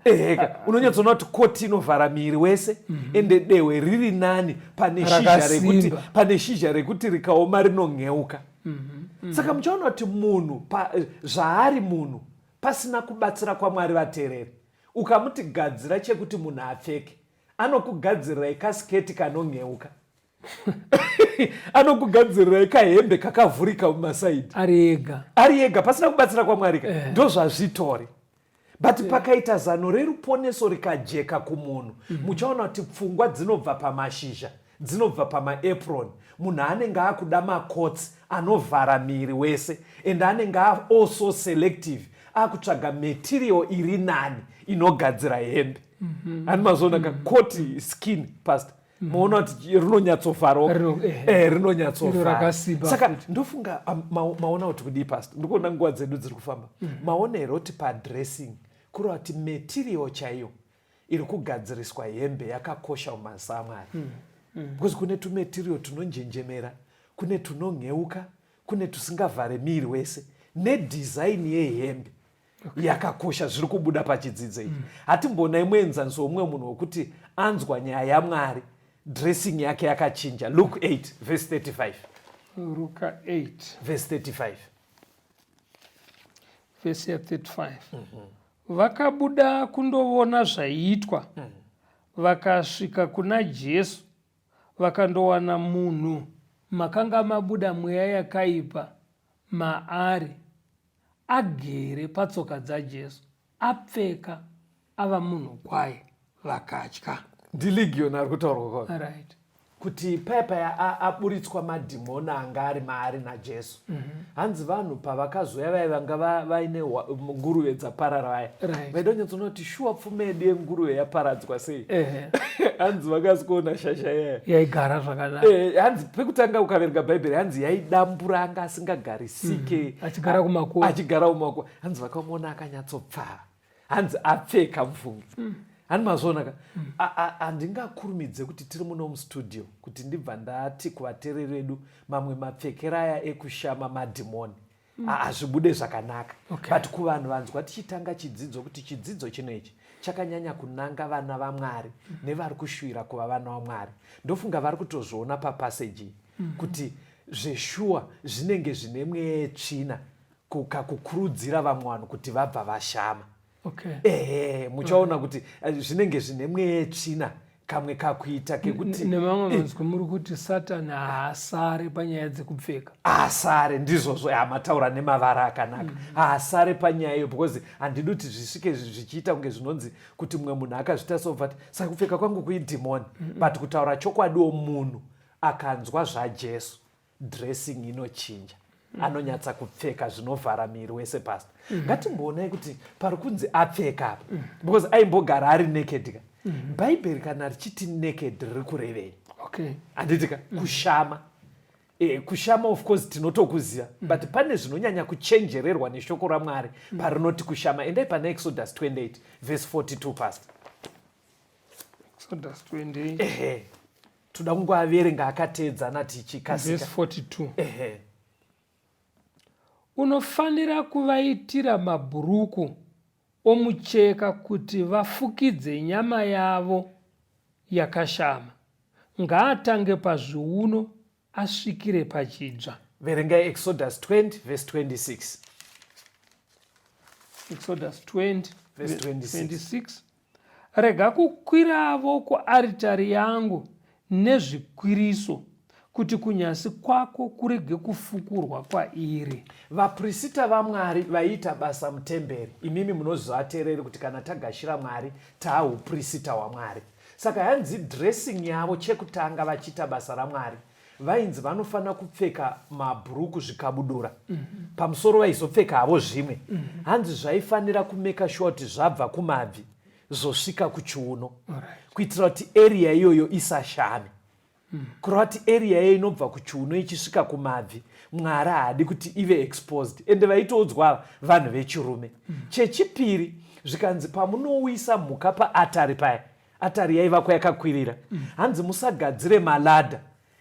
Eheka, unonyatsoona kuti koti inovhara miri wese, ende dehwe riri nani pane shizha rekuti Rakasimba. Pane shizha rekuti rikaoma rinongheuka. Saka muchaona kuti munhu zvaari munhu pasina kubatsira kwaMwari, vateereri, ukamuti gadzira chekuti munhu apfeke, anokugadzirirai kasiketi kanongheuka, anokugadzirirai kahembe kakavhurika mumasaidi. Ari ega. Ari ega pasina kubatsira kwaMwari ka. Ndo zvazvitori. But pakaita zano reruponeso rikajeka kumunhu, muchaona kuti pfungwa dzinobva pamashizha, dzinobva pamaapron. Munhu anenge akuda makotsi anovhara miri wese, and anenge also selective, akutsvaga material iri nani inogadzira hembe. Hani mazoona ka koti skin, pastor, maona kuti rinonyatsovharawo? Rinonyatsovhara. Rakasimba. Saka futi. Ndofunga maona kuti kudii, pastor? Ndikuona nguva dzedu dziri kufamba. Maona here kuti padressing kureva kuti material chaiyo iri kugadziriswa hembe yakakosha mumasa aMwari? Because kune tumaterial tunonjenjemera, kune tunongheuka, kune tusingavhare miri wese, nedesign yehembe yakakosha. Zviri kubuda pachidzidzo ichi. Hatimbonai muenzaniso womumwe munhu wekuti anzwa nyaya yaMwari, dressing yake yakachinja? Luke 8 verse 35. Ruka 8 verse 35. Vhesi ya35. Vakabuda kundoona zvaiitwa, vakasvika kuna Jesu, vakandowana munhu makanga mabuda mweya yakaipa maari agere patsoka dzaJesu, apfeka, ava munhu kwaye, vakatya. Ndilegion ari kutaurwa kwa kuti paya paya aburitswa madhimoni anga ari maari naJesu. Hanzi vanhu pavakazoya vaya vanga vaine nguruve dzaparara vaya, vaida kunyatsoona kuti shuwa pfuma yedu yenguruve yaparadzwa sei. Hanzi vakasikuona shasha yaya yaigara zvakanaka. Hanzi pekutanga ukaverenga Bhaibheri, hanzi yaidambura, anga asingagarisike. Achigara kumakuva. Achigara kumakuva. Hanzi vakamuona akanyatsopfava, hanzi apfeka mufungi. Hani mazviona ka? Handingakurumidze kuti tiri muno mustudio kuti ndibva ndati kuvateereri vedu mamwe mapfekero aya ekushama madhimoni hazvibude zvakanaka. But kuvanhu vanzwa tichitanga chidzidzo kuti chidzidzo chino ichi chakanyanya kunanga vana vaMwari nevari kushuvira kuva vana vaMwari, ndofunga vari kutozviona papassage iyi kuti zveshuwa zvinenge zvine mweya yetsvina kukakukurudzira vamwe vanhu kuti vabva vashama. Okay. Ehe, muchaona kuti zvinenge zvine mweya yetsvina kamwe kakuita kekuti. Nemamwe manzwi muri kuti Satani haasare panyaya dzekupfeka. Haasare, ndizvozvo. Mataura nemavara akanaka. Haasare panyaya iyo, because handidi kuti zvisvike zvichiita kunge zvinonzi kuti mumwe munhu akazviita so, but saka kupfeka kwangu kuidhimoni. But kutaura chokwadiwo, munhu akanzwa zvaJesu, dressing inochinja. Anonyatsa kupfeka zvinovhara miri wese, pastor. Ngatimboonai kuti pari kunzi apfeka apa, because aimbogara ari naked ka. Bhaibheri kana richiti naked riri kurevei? Handiti ka? Kushama. Kushama of course tinotokuziva, but pane zvinonyanya kuchenjererwa neshoko raMwari parinoti kushama. Endai pana Exodus 28 verse 42, pastor. Exodus 28. Ehe, toda kungoaverenga akateedzana tichikasika. Verse 42. Ehe. Unofanira kuvaitira mabhuruku omucheka kuti vafukidze nyama yavo yakashama. Ngaatange pazviuno asvikire pachidzva. Verengai Exodus 20 verse 26. Exodus 20 verse 26. 26. Rega kukwiravo kuaritari yangu nezvikwiriso, kuti kunyasi kwako kurege kufukurwa kwairi. Vaprisita vaMwari vaiita basa mutemberi. Imimi munoziva teereri kuti kana tagashira Mwari taauPrisita hwaMwari. Saka yanzi dressing yavo chekutanga vachiita basa raMwari, vainzi vanofanira kupfeka mabhuruku, zvikabudura. Pamusoro vaizopfeka havo zvimwe. Hanzi zvaifanira kumeka sure kuti zvabva kumabvi zvosvika kuchiuno, kuitira kuti area iyoyo isashame. Kureva kuti area iyoyo inobva kuchiuno ichisvika kumabvi, Mwari haadi kuti ive exposed. Ende vaitoudzwa vanhu vechirume. Chechipiri zvikanzi pamunouisa mhuka paatari paya, atari yaivakwa yakakwirira, hanzi musagadzire maladder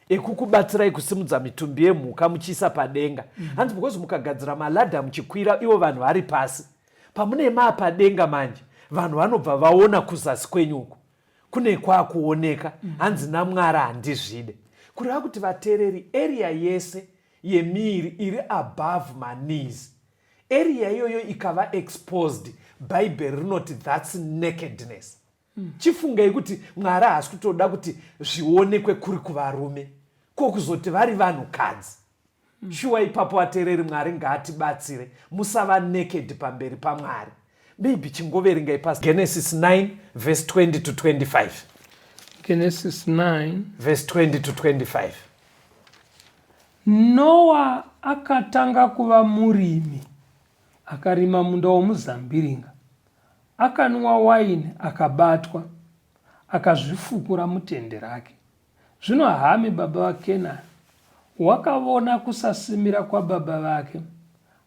ekukubatsirai kusimudza mitumbi yemhuka muchiisa padenga. Hanzi because mukagadzira maladder muchikwira ivo vanhu vari pasi, pamune maa padenga manje vanhu vanobva vaona kuzasi kwenyu uku kune kwakuoneka. Hanzi naMwari handizvide. Kureva kuti vateereri, area yese yemiiri iri above maknees, area iyoyo ikava exposed, Bhaibheri rinoti that's nakedness. Chifungai kuti Mwari haasi kutoda kuti zvionekwe kuri kuvarume, ko kuzoti vari vanhukadzi? Shuwa ipapo vateereri, Mwari ngaatibatsire, musava naked pamberi paMwari. Maybe chingoverengai pasi Genesis 9 verse 20 to 25. Genesis 9 verse 20 to 25. Noa akatanga kuva murimi, akarima munda womuzambiringa. Akanwa waini akabatwa, akazvifukura mutende rake. Zvino Hami baba vaKenani wakavona kusasimira kwababa vake,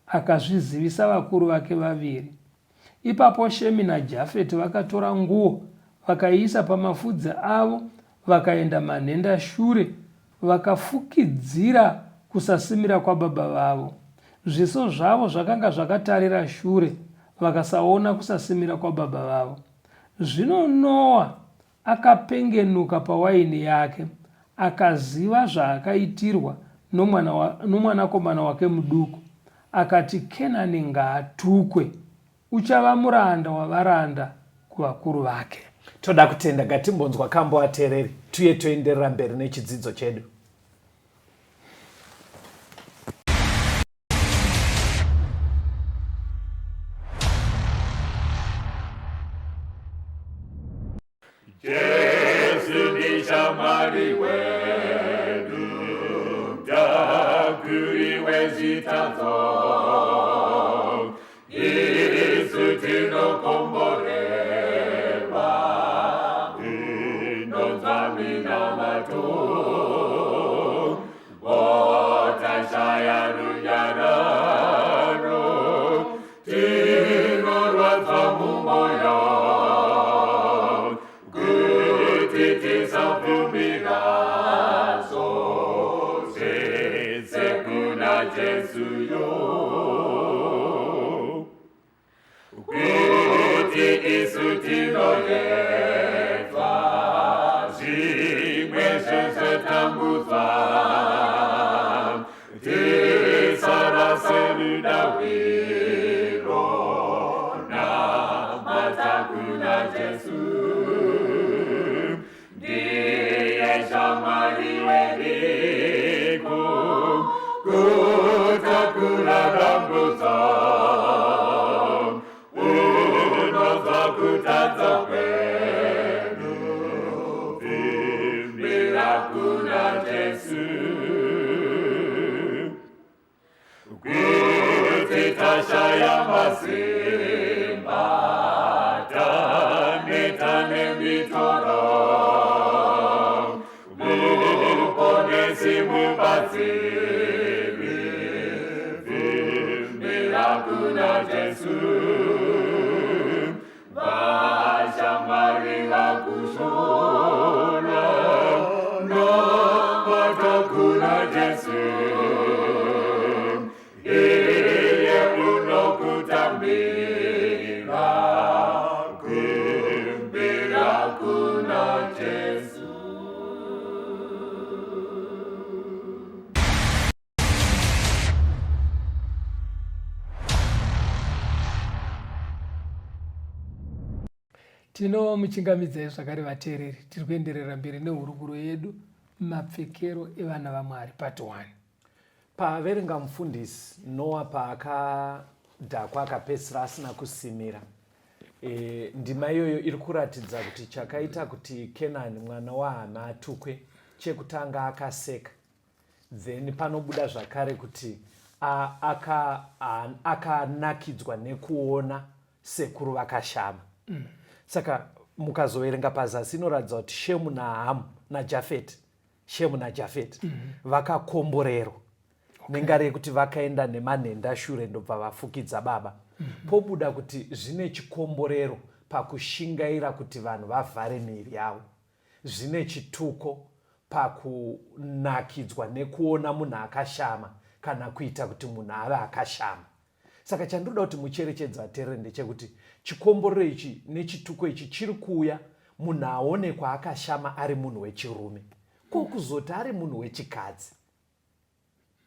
akazvizivisa vakuru vake vaviri. Ipapo Shemi naJafeti vakatora nguo, vakaiisa pamafudzi avo, vakaenda manhenda shure, vakafukidzira kusasimira kwababa vavo. Zviso zvavo zvakanga zvakatarira shure, vakasaona kusasimira kwababa vavo. Zvino Noa akapengenuka pawaini yake, akaziva zvaakaitirwa nomwanakomana wake muduku, akati, Kenani ngaatukwe, uchava muranda wavaranda kuvakuru vake. Toda kutenda. Ngatimbonzwa kambo ateereri, tuye toenderera mberi nechidzidzo chedu. Jesu ndishamwari wedu, mutakuri wezvitadzo, isu tinokomborerwa, inonzwa minamato, otashaya runyararo, tinorwadza mumwoyo, kuti tisabvumirazo zvese kuna Jesu yo, kuti isu tinoyedzwa, zvimwe zvezvotambudzwa, tisarase rudawiro. Tashaya masimba, taneta nemitoro, Muponesi mubatsiri, vimbira kuna Jesu. Vashamwari vakushora, namata kuna Jesu. Iye unokutambira, kumbira kuna Jesu. Tinomuchingamidzai zvakare vateereri, tiri kuenderera mberi nehurukuro yedu mapfekero evana vaMwari part 1. Paaverenga mufundisi Noa paakadhakwa akapedzisira asina kusimira. E, ndima iyoyo iri kuratidza kuti chakaita kuti Kenani mwana waHama atukwe chekutanga akaseka then panobuda zvakare kuti akanakidzwa aka nekuona sekuru vakashama mm. Saka mukazoverenga pazasi inoratidza kuti Shemu naHamu naJafeti, Shemu naJafeti mm -hmm. vakakomborerwa okay. Nengari yekuti vakaenda nemanhenda shure ndobva vafukidza baba mm -hmm. Pobuda kuti zvine chikomborero pakushingaira kuti vanhu vavhare miiri yavo, zvine chituko pakunakidzwa nekuona munhu akashama kana kuita kuti munhu ave akashama. Saka chandinoda kuti mucherechedze vateereri ndechekuti chikomborero ichi nechituko ichi chiri kuuya munhu aonekwa akashama ari munhu wechirume, ko kuzoti ari munhu wechikadzi?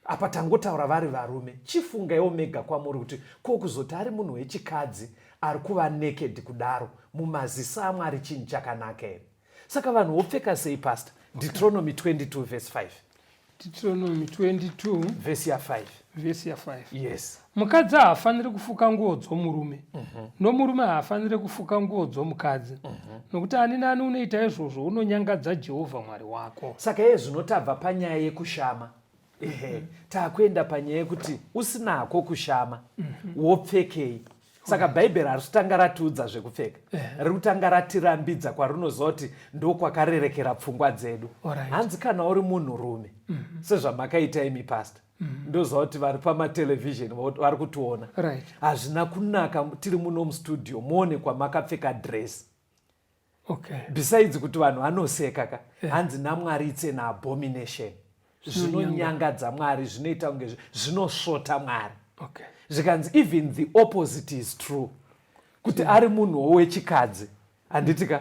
Apa tangotaura vari varume, chifungaiwo mega kwamuri kuti ko kuzoti ari munhu wechikadzi ari kuva naked kudaro mumaziso aMwari chinhu chakanaka here? Saka vanhu vopfeka sei pastor? Deuteronomy 22 verse 5. Deuteronomy 22 verse ya 5. Verse ya 5. Yes. Mukadzi haafaniri kufuka nguo dzomurume, nomurume haafaniri kufuka nguo dzomukadzi, nokuti ani naani unoita izvozvo unonyangadza Jehovha Mwari wako. Saka iye zvino tabva panyaya yekushama, ehe, takuenda panyaya yekuti usina hako kushama wopfekei. Saka Bhaibheri harisi kutanga ratiudza zvekupfeka, riri kutanga ratirambidza kwarinoziva kuti ndokwakarerekera pfungwa dzedu. Hanzi kana uri munhurume sezvamakaita imi pastor, ndoziva kuti vari pamatelevision vari kutiona, hazvina kunaka tiri muno mustudio muonekwa makapfeka dress. Besides kuti vanhu vanoseka ka, hanzi naMwari it's an abomination, zvinonyangadza Mwari, zvinoita kunge zvinosvota Mwari. Zvikanzi even the opposite is true, kuti ari munhuwo wechikadzi handiti ka,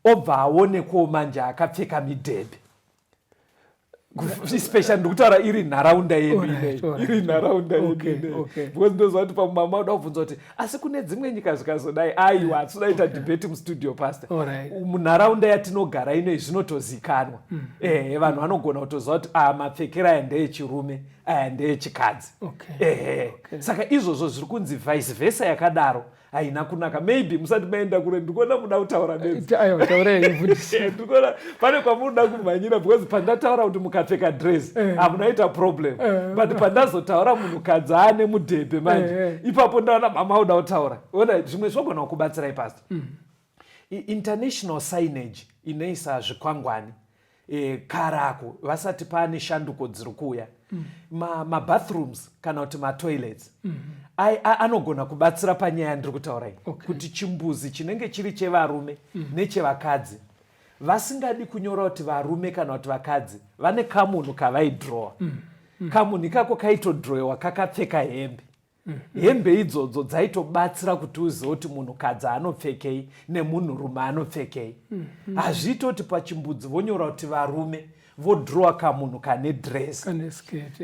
obva aonekwawo manje akapfeka midhebhe, especially ndikutaura iri nharaunda yedu inei, iri nharaunda yedu inei, because ndoziva kuti pamwe mama uda kubvunza kuti asi kune dzimwe nyika zvikazodai, aiwa hatinoda ita debate mustudio pastor. Munharaunda yatinogara inei zvinotozikanwa, ehe, vanhu vanogona kutoziva kuti a mapfekero aya ndeechirume, aya ndeechikadzi, ehe. Saka izvozvo zviri kunzi vice versa yakadaro haina kunaka. Maybe musati maenda kure, ndikuona muda kutaura nedzi, pane kwamunoda kumhanyira, because pandataura kuti mukapfeka dress hamunaita problem, but pandazotaura munhukadzi aane mudhebhe manje, ipapo ndaona mama uda kutaura. Ona zvimwe zvinogona kukubatsirai pastor. International signage inoisa zvikwangwani, karako vasati paane shanduko dziri kuuya, mabathrooms kana kuti matoilets anogona kubatsira panyaya yandiri kutaura iyi, kuti chimbuzi chinenge chiri chevarume nechevakadzi, vasingadi kunyora kuti varume kana kuti vakadzi, vane kamunhu kavaidhirowa. Kamunhu ikako kaitodhirowewa kakapfeka hembe. Hembe idzodzo dzaitobatsira kuti uzive kuti munhukadzi anopfekei nemunhurume anopfekei. Hazviiti kuti pachimbudzi vonyora kuti varume, vodhirowa kamunhu kane dress. Kane skirt.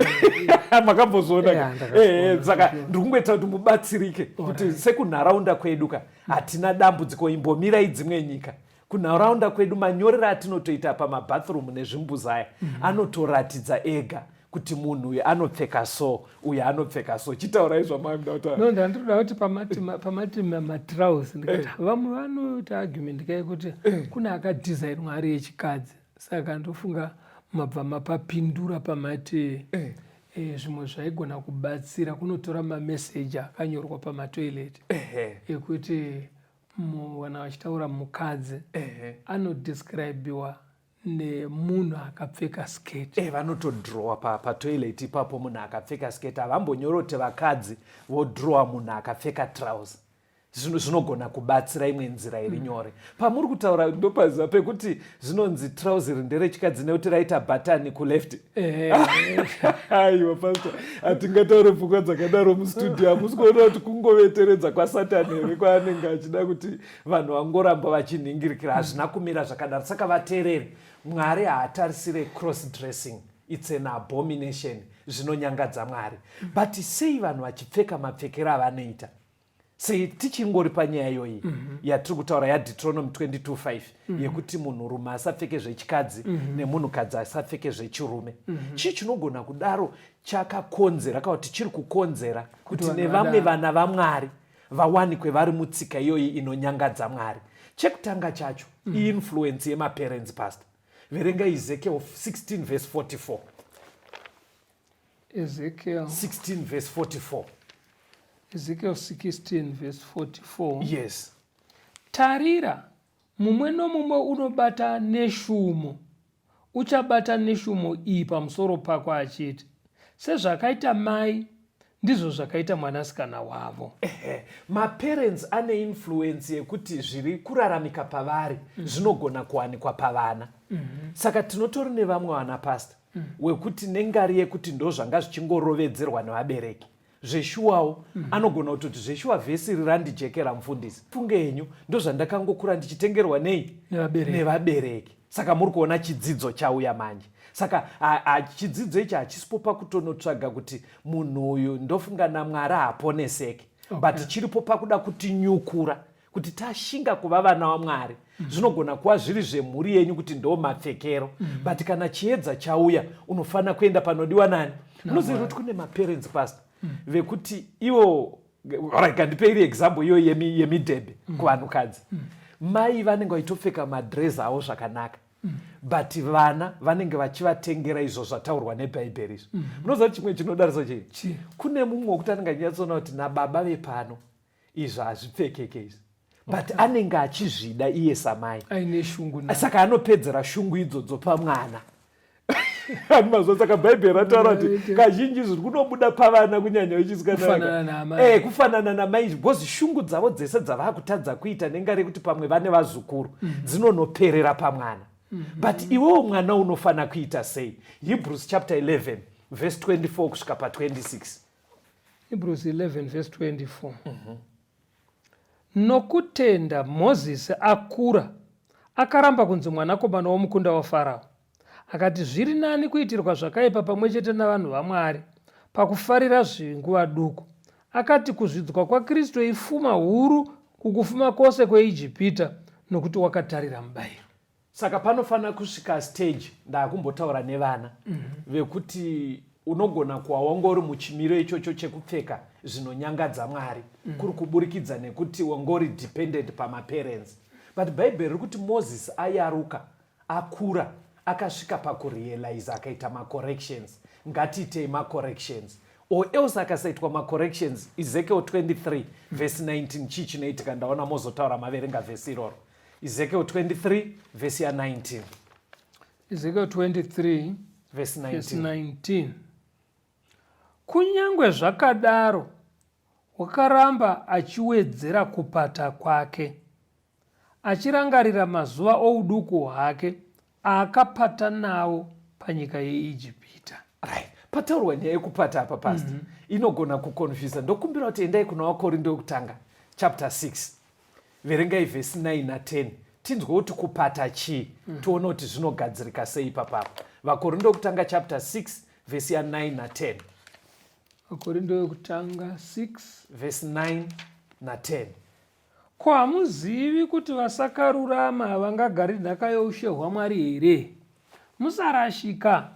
Makambozviona? Yeah, ndakazviona. Saka ndiri kungoita kuti mubatsirike kuti sekunharaunda kwedu ka hatina dambudziko, imbomirai dzimwe nyika. Kunharaunda kwedu manyorero atinotoita pamabathroom nezvimbuzi aya anotoratidza ega kuti munhu uyu anopfeka so, uyu anopfeka so. Chitaurai zvamamuda kutaura. No, ndandinoda kuti pamati matrousers, ndikati vamwe vanoita argument kai kuti kune akadhizainwa ari echikadzi, saka ndofunga mabva mapapindura pamati. Zvimwe zvaigona kubatsira kunotora mameseji akanyorwa pamatoilet ekuti kana vachitaura mukadzi anodescribiwa nemunhu akapfeka sketi. Vanotodhirowa patoilet ipapo munhu akapfeka sketi. Havambonyori kuti vakadzi, vodhirowa munhu akapfeka trouser. Zvinogona kubatsira imwe nzira iri nyore. Pamuri kutaura ndopaziva pekuti zvinonzi trouser nderechikadzi nekuti raita bhatani kuleft. Aiwa pastor, hatingataure pfungwa dzakadaro mustudio. Hamusi kuona kuti kungoveteredza kwasatani here kwaanenge achida kuti vanhu vangoramba vachinhingirikira? Hazvina kumira zvakadaro. Saka vateereri, Mwari haatarisire cross dressing. It's an abomination, zvinonyangadza Mwari. But sei vanhu vachipfeka mapfekero avanoita? Sei tichingori panyaya iyoyi yatiri kutaura yaDeuteronomy 22:5 yekuti munhurume asapfeke zvechikadzi nemunhukadzi asapfeke zvechirume? Chii chinogona kudaro chakakonzera, kana kuti chiri kukonzera kuti vanhu nevamwe vadaro. Vana vaMwari vawanikwe vari mutsika iyoyi inonyangadza Mwari? Chekutanga chacho, iinfluence yemaparents. Pastor, verenga Ezekiel 16 verse 44. Ezekiel 16 verse 44. Ezekiel 16 verse 44. Yes. Tarira, mumwe nomumwe unobata neshumo uchabata neshumo iyi pamusoro pako achiti, sezvakaita mai ndizvo zvakaita mwanasikana wavo. Ehe, maparents ane influence yekuti zviri kuraramika pavari zvinogona kuwanikwa pavana. Saka tinotori nevamwe vana, pastor, wekuti nengari yekuti ndo zvanga zvichingorovedzerwa nevabereki zveshuwawo, anogona kutoti zveshuwa vhesi iri randijekera mufundisi, funge henyu, ndo zvandakangokura ndichitengerwa nei? Nevabereki. Nevabereki. Saka muri kuona chidzidzo chauya manje. Saka chidzidzo ichi hachisipo pakutonotsvaga kuti munhu uyu ndofunga naMwari haaponeseke, but chiripo pakuda kutinyukura kuti tashinga kuva vana vaMwari. Zvinogona kuva zviri zvemhuri yenyu kuti ndo mapfekero, but kana chiedza chauya unofanira kuenda panodiwa nani? Unoziva kuti kune maparents, pastor, vekuti ivo, alright, kandipe iri example iyoyo yemidhebhe kuvanhukadzi. Mai vanenge vachitopfeka madress avo zvakanaka, but vana vanenge vachivatengera izvo zvataurwa nebhaibheri izvo. Munoziva kuti chimwe chinodarisa chii? Chii? Kune mumwe wekuti anenge achinyatsoona kuti nababa vepano izvo hazvipfekeke izvi, but anenge achizvida iye samai. Aine shungu na Saka anopedzera shungu idzodzo pamwana ani mazuva. Saka bhaibheri rataura kuti kazhinji zviri kunobuda pavana, kunyanya Kufanana vechisikana, naamai. Kufanana namai, because shungu dzavo dzese dzavakutadza kuita nenga rekuti pamwe vane vazukuru dzinonoperera pamwana. But iwewo mwana unofanira kuita sei? Hebrews chapter 11 verse 24 kusvika pa26. Hebrews 11 verse 24. Nokutenda Mozisi akura akaramba kunzi mwanakomana womukunda waFarao, akati zviri nani kuitirwa zvakaipa pamwe chete navanhu vaMwari pakufarira zvinguva duku. Akati kuzvidzwa kwaKristu ifuma huru kukufuma kwose kweIjipita, nokuti wakatarira mubayiro. Saka panofanira kusvika stage, ndaakumbotaura nevana, vekuti unogona kuwa wanga uri muchimiro ichocho chekupfeka zvinonyangadza Mwari kuri kuburikidza nekuti wanga uri dependent pamaparents. But bhaibheri riri kuti Moses ayaruka, akura, akasvika pakurealize, akaita macorrections. Ngatiitei macorrections, or else akasaitwa macorrections, Ezekiel 23 vhesi 19, chii chinoitika? Ndaona mozotaura maverenga vhesi iroro, Ezekiel 23 vhesi ya19. Ezekiel 23 vhesi verse 19. 19. Kunyange zvakadaro wakaramba achiwedzera kupata kwake, achirangarira mazuva ouduku hwake aakapata nawo panyika yeIjipita. Right, pataurwa nyaya yekupata apa, pastor, inogona kuconfusa. Ndokumbira kuti endai kuna Vakorinto wekutanga chapter 6, verengai vhesi 9 na10, tinzwe kuti kupata chii, tione kuti zvinogadzirika sei ipapapo. Vakorinto wekutanga chapter 6 vhesi ya9 na10. Vakorinto wekutanga 6 vhesi 9 na10. Ko hamuzivi kuti vasakarurama havangagari nhaka youshe hwaMwari here? Musarashika,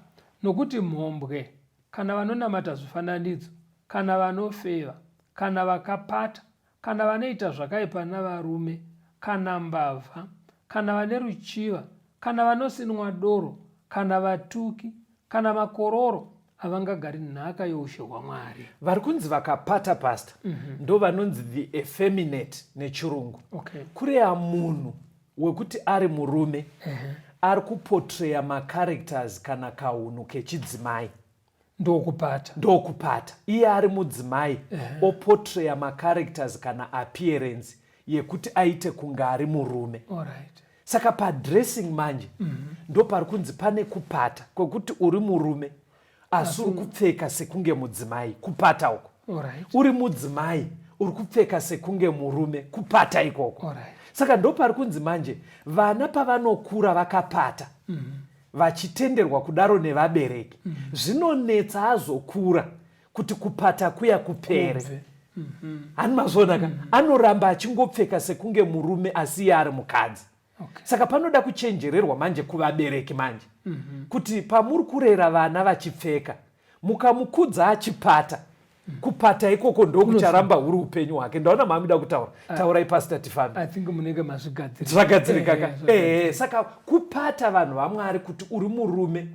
nokuti mhombwe, kana vanonamata zvifananidzo, kana vanofeva, kana vakapata, kana vanoita zvakaipa navarume, kana mbavha, kana vane ruchiva, kana vanosinwa doro, kana vatuki, kana makororo, Havangagari nhaka youshe hwaMwari. Vari kunzi vakapata pastor mm -hmm. ndo vanonzi the effeminate nechirungu okay. Kureya munhu wekuti ari murume uh -huh. Ari kupotreya macharacters kana kahunhu kechidzimai. Ndokupata, ndokupata. Iye ari mudzimai uh -huh. Opotreya macharacters kana appearance yekuti aite kunge ari murume. Alright. Saka padressing manje mm -hmm. ndo pari kunzi pane kupata kwekuti uri murume asi uri kupfeka sekunge mudzimai, kupata uko. Alright. Uri mudzimai uri kupfeka sekunge murume, kupata ikoko. Alright. Saka ndo pari kunzi manje vana pavanokura vakapata mm -hmm. vachitenderwa kudaro nevabereki mm -hmm. zvinonetsa azokura kuti kupata kuya kupere. Hani mazviona ka? Mm -hmm. Anoramba achingopfeka sekunge murume asi iye ari mukadzi. Okay. Saka panoda kuchenjererwa manje kuvabereki manje mm -hmm. kuti pamuri kurera vana vachipfeka, mukamukudza achipata mm -hmm. kupata ikoko ndokucharamba huri upenyu hwake. Ndaona maamida kutaura, taurai pastor tifambe. I think munenge mazvigadzirika. Zvagadzirika ka? Ehe, saka kupata vanhu vaMwari kuti uri murume,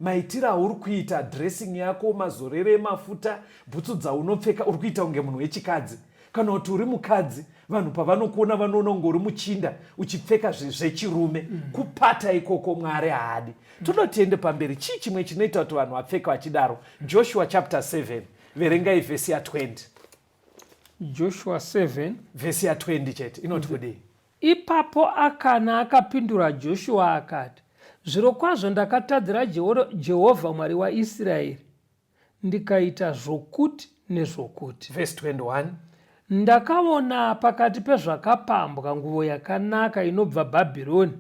maitiro auri kuita dressing yako, mazorere emafuta, bhutsu dzaunopfeka, uri kuita kunge munhu wechikadzi. Kana kuti uri mukadzi, vanhu pavanokuona vanoona kunge uri muchinda uchipfeka zvechirume. Mm. Kupata ikoko Mwari haadi. Mm. Toda tiende pamberi. Chii chimwe chinoita kuti vanhu vapfeke vachidaro? Joshua chapter 7, verengai vhesi ya 20. Joshua 7 vhesi ya 20 chete inoti kudii? Ipapo Akana akapindura Joshua akati, Zvirokwazvo ndakatadzira Jehovha Mwari waIsraeri, ndikaita zvokuti nezvokuti. Vhesi 21. Ndakaona pakati pezvakapambwa nguvo yakanaka inobva Bhabhironi,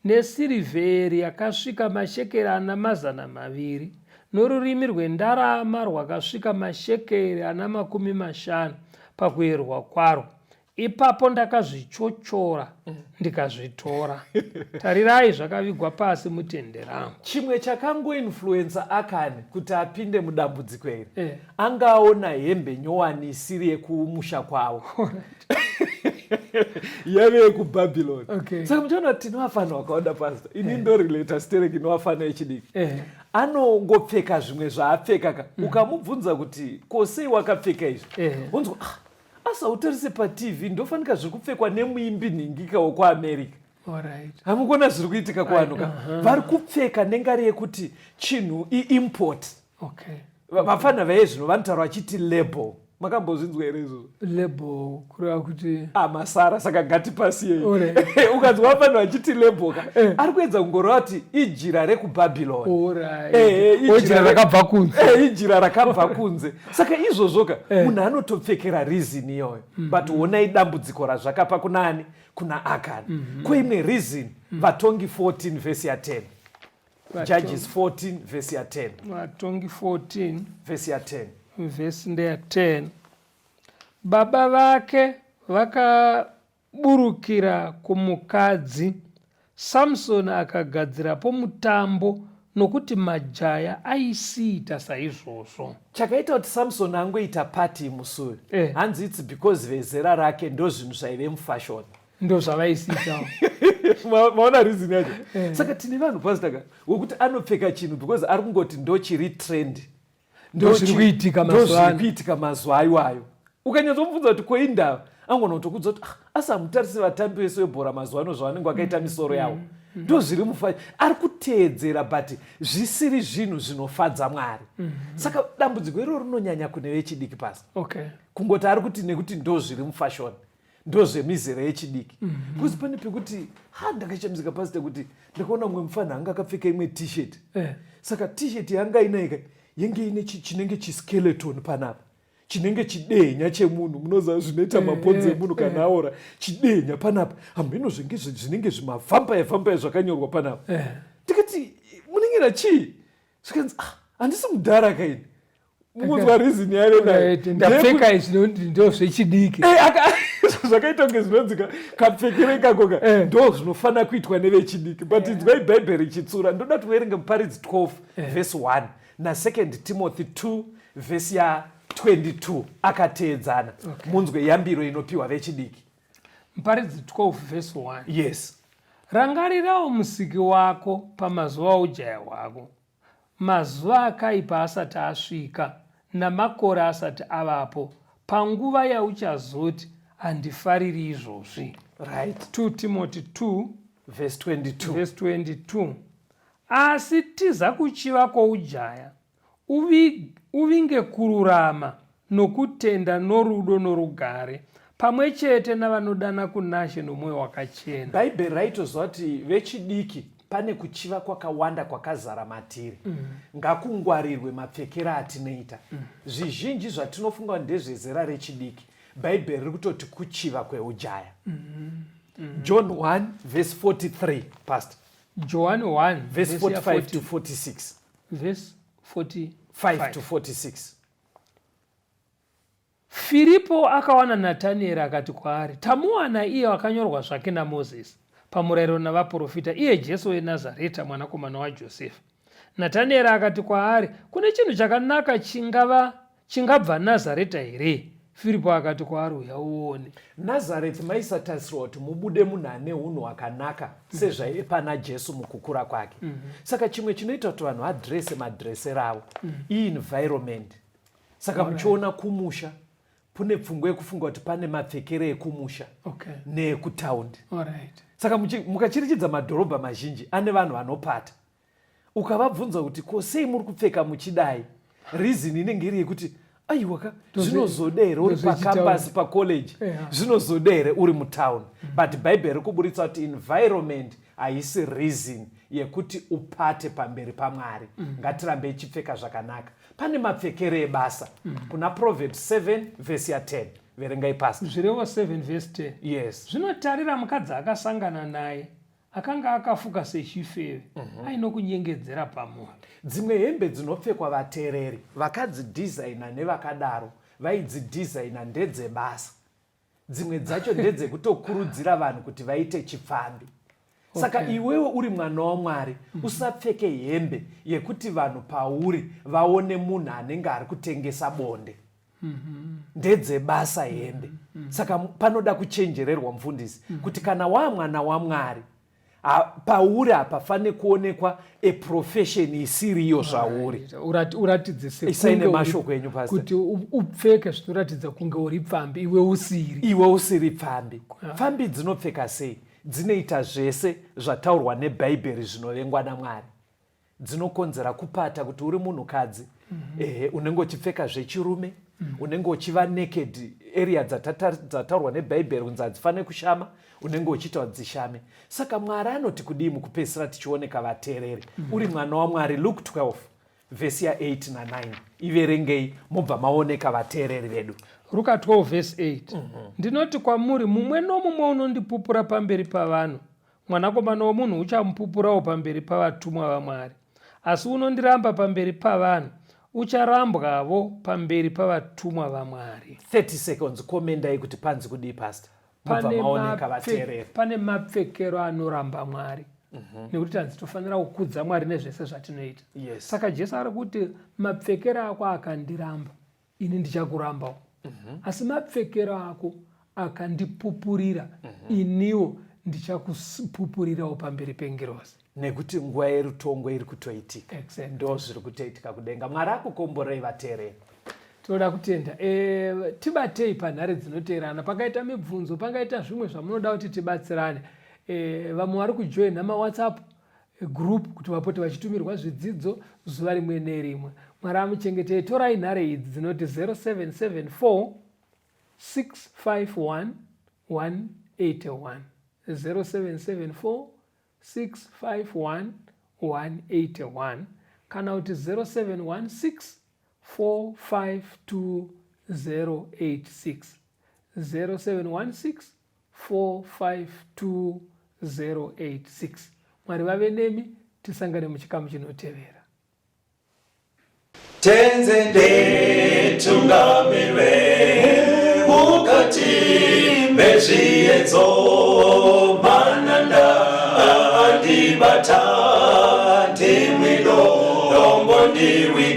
nesirivheri yakasvika mashekeri ana 200, norurimi rwendarama rwakasvika mashekeri ana 50 pakuyerwa kwarwo. Ipapo ndakazvichochora ndikazvitora. Tarirai, zvakavigwa pasi mutende rangu. Chimwe chakangoinfluensa Akani kuti apinde mudambudziko iri eh. Anga aona hembe nyowani isiri yekumusha kwavo yave yekuBhabhiloni. Okay. Saka muchiona kuti tinovafanira vakawanda pastor ini eh. ndorelata sterek inovafanira yechidiki eh. Anongopfeka zvimwe zvaapfeka ka mm. Ukamubvunza kuti ko sei wakapfeka izvi eh. Unzwa ah, asi hautarise patv ndofanika zviri kupfekwa nemuimbi nhingika wekuAmerica. Hamukuona zviri kuitika kuvanhu ka? Vari kupfeka nengari yekuti chinhu iimport. Okay. Vafana vaye zvino vanotaura vachiti label. Makambozvinzwa here izvozvo? Label kureva kuti amasara, saka ngatipasiyei. Ukanzwa vafana vachiti label ka, eh. ari kuedza kungoreva kuti ijira rekuBhabhiloni. Ijira rakabva kunze. Ijira rakabva kunze. Saka izvozvo ka eh. munhu anotopfekera reason iyoyo. Mm -hmm. But honai dambudziko razvakapa kunani? Kuna Akani. Mm -hmm. Kuimwe reason, mm -hmm. Vatongi 14 vhesi ya 10. Judges 14 vhesi ya 10. Vatongi 14 vhesi ya 10. Vhesi ndeya 10. Baba vake vakaburukira kumukadzi, Samsoni akagadzirapo mutambo nokuti majaya aisiita saizvozvo. Chakaita kuti Samsoni angoita party musi uyu eh. hanzi it's because vezera rake ndozvinhu zvaive mufashoni. Ndo zvavaisiitawo. Maona reason yacho eh. Saka tine vanhu pastor wekuti anopfeka chinhu because ari kungoti ndochiri trend. Ndozviri kuitika mazuva ano. Kuitika mazuva iwayo. Ukanyatsomubvunza kuti ko indava, angona kutokudza kuti ah, asi hamutarise vatambi vese vebhora mazuva ano zvavanenge vakaita misoro yavo. Mm. Ndozviri mufa ari kuteedzera but zvisiri zvinhu zvinofadza Mwari. Mm -hmm. Saka dambudziko iroro rinonyanya kune vechidiki pasi. Okay. Kungoti ari kuti nekuti ndozviri mufashoni. Ndozvemizera yechidiki. Mm -hmm. Because pane pekuti ha ndakashamisika pastor kuti ndakaona mumwe mufana anga akapfeka imwe t-shirt. Eh. Saka t-shirt yanga inaika yenge ine chinenge chiskeleton panapa. Chinenge chidenya chemunhu, munoziva zvinoita mabhonzo emunhu kana aora, chidenya panapa. Hameno zvinenge zvimavampire vampire zvakanyorwa panapa. Ndikati munenge chii? Zvikanzi ah, handisi mudhara kaini. Mukunzwa reason yaive nayo. Ndapfeka izvi nekuti ndo zvechidiki. Zvakaita kunge zvinonzi kapfekere ikako ka ndo zvinofanira kuitwa nevechidiki. But inzwai Bhaibheri chitsura. Ndoda kuti uverenge Muparidzi 12 verse 1 na 2 Timothy 2 verse ya 22 akateedzana. Okay. Munzwe yambiro inopiwa vechidiki. Muparidzi 12 verse 1. Yes. Rangarirawo musiki wako pamazuva ujaya hwako. Mazuva akaipa asati asvika, namakore asati avapo, panguva yauchazoti, Handifariri izvozvi. Right. 2 Timoti 2 Verse 22. Verse 22. Asi tiza kuchiva kwoujaya, uvi, uvinge kururama nokutenda norudo norugare, pamwe chete navanodana kunaShe nomwoyo wakachena. Bhaibheri raitoziva kuti vechidiki pane kuchiva kwakawanda kwakazara matiri. Ngakungwarirwe mapfekero atinoita. Zvizhinji zvatinofunga kuti ndezvezera rechidiki, Bhaibheri riri kutoti kuchiva kweujaya. John 1 verse 43, Pastor. Johani 1 Verse 45 to 46. Verse 45 5 to 46. Firipo akawana Natanieri akati kwaari, Tamuwana iye wakanyorwa zvake naMozisi pamurayiro navaprofita, iye Jesu weNazareta, mwanakomana waJosefa. Natanieri akati kwaari, Kune chinhu chakanaka chingava chingabva Nazareta here? Firipo akati kwaari, Uya uone. Nazareth maisatarisirwa kuti mubude munhu ane unhu hwakanaka sezvaive pana Jesu mukukura kwake. Saka chimwe chinoita kuti vanhu vadrese madresero avo ienvironment. Saka muchiona kumusha kune pfungwa yekufunga kuti pane mapfekero ekumusha neekutaundi. Saka mukacherechedza madhorobha mazhinji ane vanhu vanopata, ukavabvunza kuti ko sei muri kupfeka muchidai, reason inenge iri yekuti aiwaka zvinozoda here uri pacampus pacollege, zvinozoda here uri mutown. But Bhaibheri riri kuburitsa kuti environment haisi reason yekuti upate pamberi paMwari. Ngatirambe ichipfeka zvakanaka. Pane mapfekero ebasa. Kuna Proverbs 7 vhesi ya10, verengai, Pastor. Zvirevo 7 vhesi 10. Yes. Zvinotarira mukadzi akasangana naye, akanga akafuka sechifeve, aino kunyengedzera pamwoyo. Dzimwe hembe dzinopfekwa, vateereri, vakadzidhizaina nevakadaro vaidzidhizaina ndedzebasa. Dzimwe dzacho ndedzekutokurudzira vanhu kuti vaite chipfambi. Saka iwewe uri mwana waMwari, usapfeke hembe yekuti vanhu pauri vaone munhu anenge ari kutengesa bonde. Ndedzebasa hembe. Saka panoda kuchenjererwa, mufundisi, kuti kana waa mwana waMwari, pauri hapafaniri kuonekwa a profession isiriyo zvauri. Uratidze Isai sekunge nemashoko enyu, Pastor. Kuti upfeke zvinoratidza kunge uri pfambi, iwe usiri. Iwe usiri pfambi. Pfambi dzinopfeka sei? Dzinoita zvese zvataurwa neBhaibheri zvinovengwa naMwari. Dzinokonzera kupata kuti uri munhukadzi, ehe, unenge uchipfeka zvechirume, unenge uchiva naked. Area dzataurwa neBhaibheri kunzi hadzifaniri kushama, unenge uchiita kuti dzishame. Saka Mwari anoti kudii mukupedzisira tichioneka, vateereri? Uri mwana waMwari, Luke 12 vhesi ya8 na9, iverengei mobva maoneka, vateereri vedu. Ruka 12 vhesi 8. Ndinoti kwamuri, mumwe nomumwe unondipupura pamberi pavanhu, Mwanakomana womunhu uchamupupurawo pamberi pavatumwa vaMwari. Asi unondiramba pamberi pavanhu ucharambwavo pamberi pavatumwa vaMwari. 30 seconds, komendai kuti panzi kudii, Pastor, mobva maoneka, vateereri. Pane mapfekero anoramba Mwari, nekuti tanzi tofanira kukudza Mwari nezvese zvatinoita. Saka Jesu ari kuti mapfekero ako akandiramba, ini ndichakurambawo. Asi mapfekero ako akandipupurira, iniwo ndichakupupurirawo pamberi pengirozi. Nekuti nguva yerutongo iri kutoitika. Exactly. Ndo zviri kutoitika kudenga. Mwari akukomborei, vateereri. Tinoda kutenda. Tibatei panhare dzinoteerana. Pangaita mibvunzo, pangaita zvimwe zvamunoda kuti tibatsirane. Vamwe vari kujoina maWhatsApp group kuti vapote vachitumirwa zvidzidzo zuva rimwe nerimwe. Mwari amuchengetei. Torai nhare idzi dzinoti 0774 651 181, 0774 651 181, kana kuti 0716 452 086, 0716 452 086. Mwari vave nemi, tisangane muchikamu chinotevera. Tenzi nditungamire mukati mezviedzo, mananda andibata, ndimwi dombo ndiwige.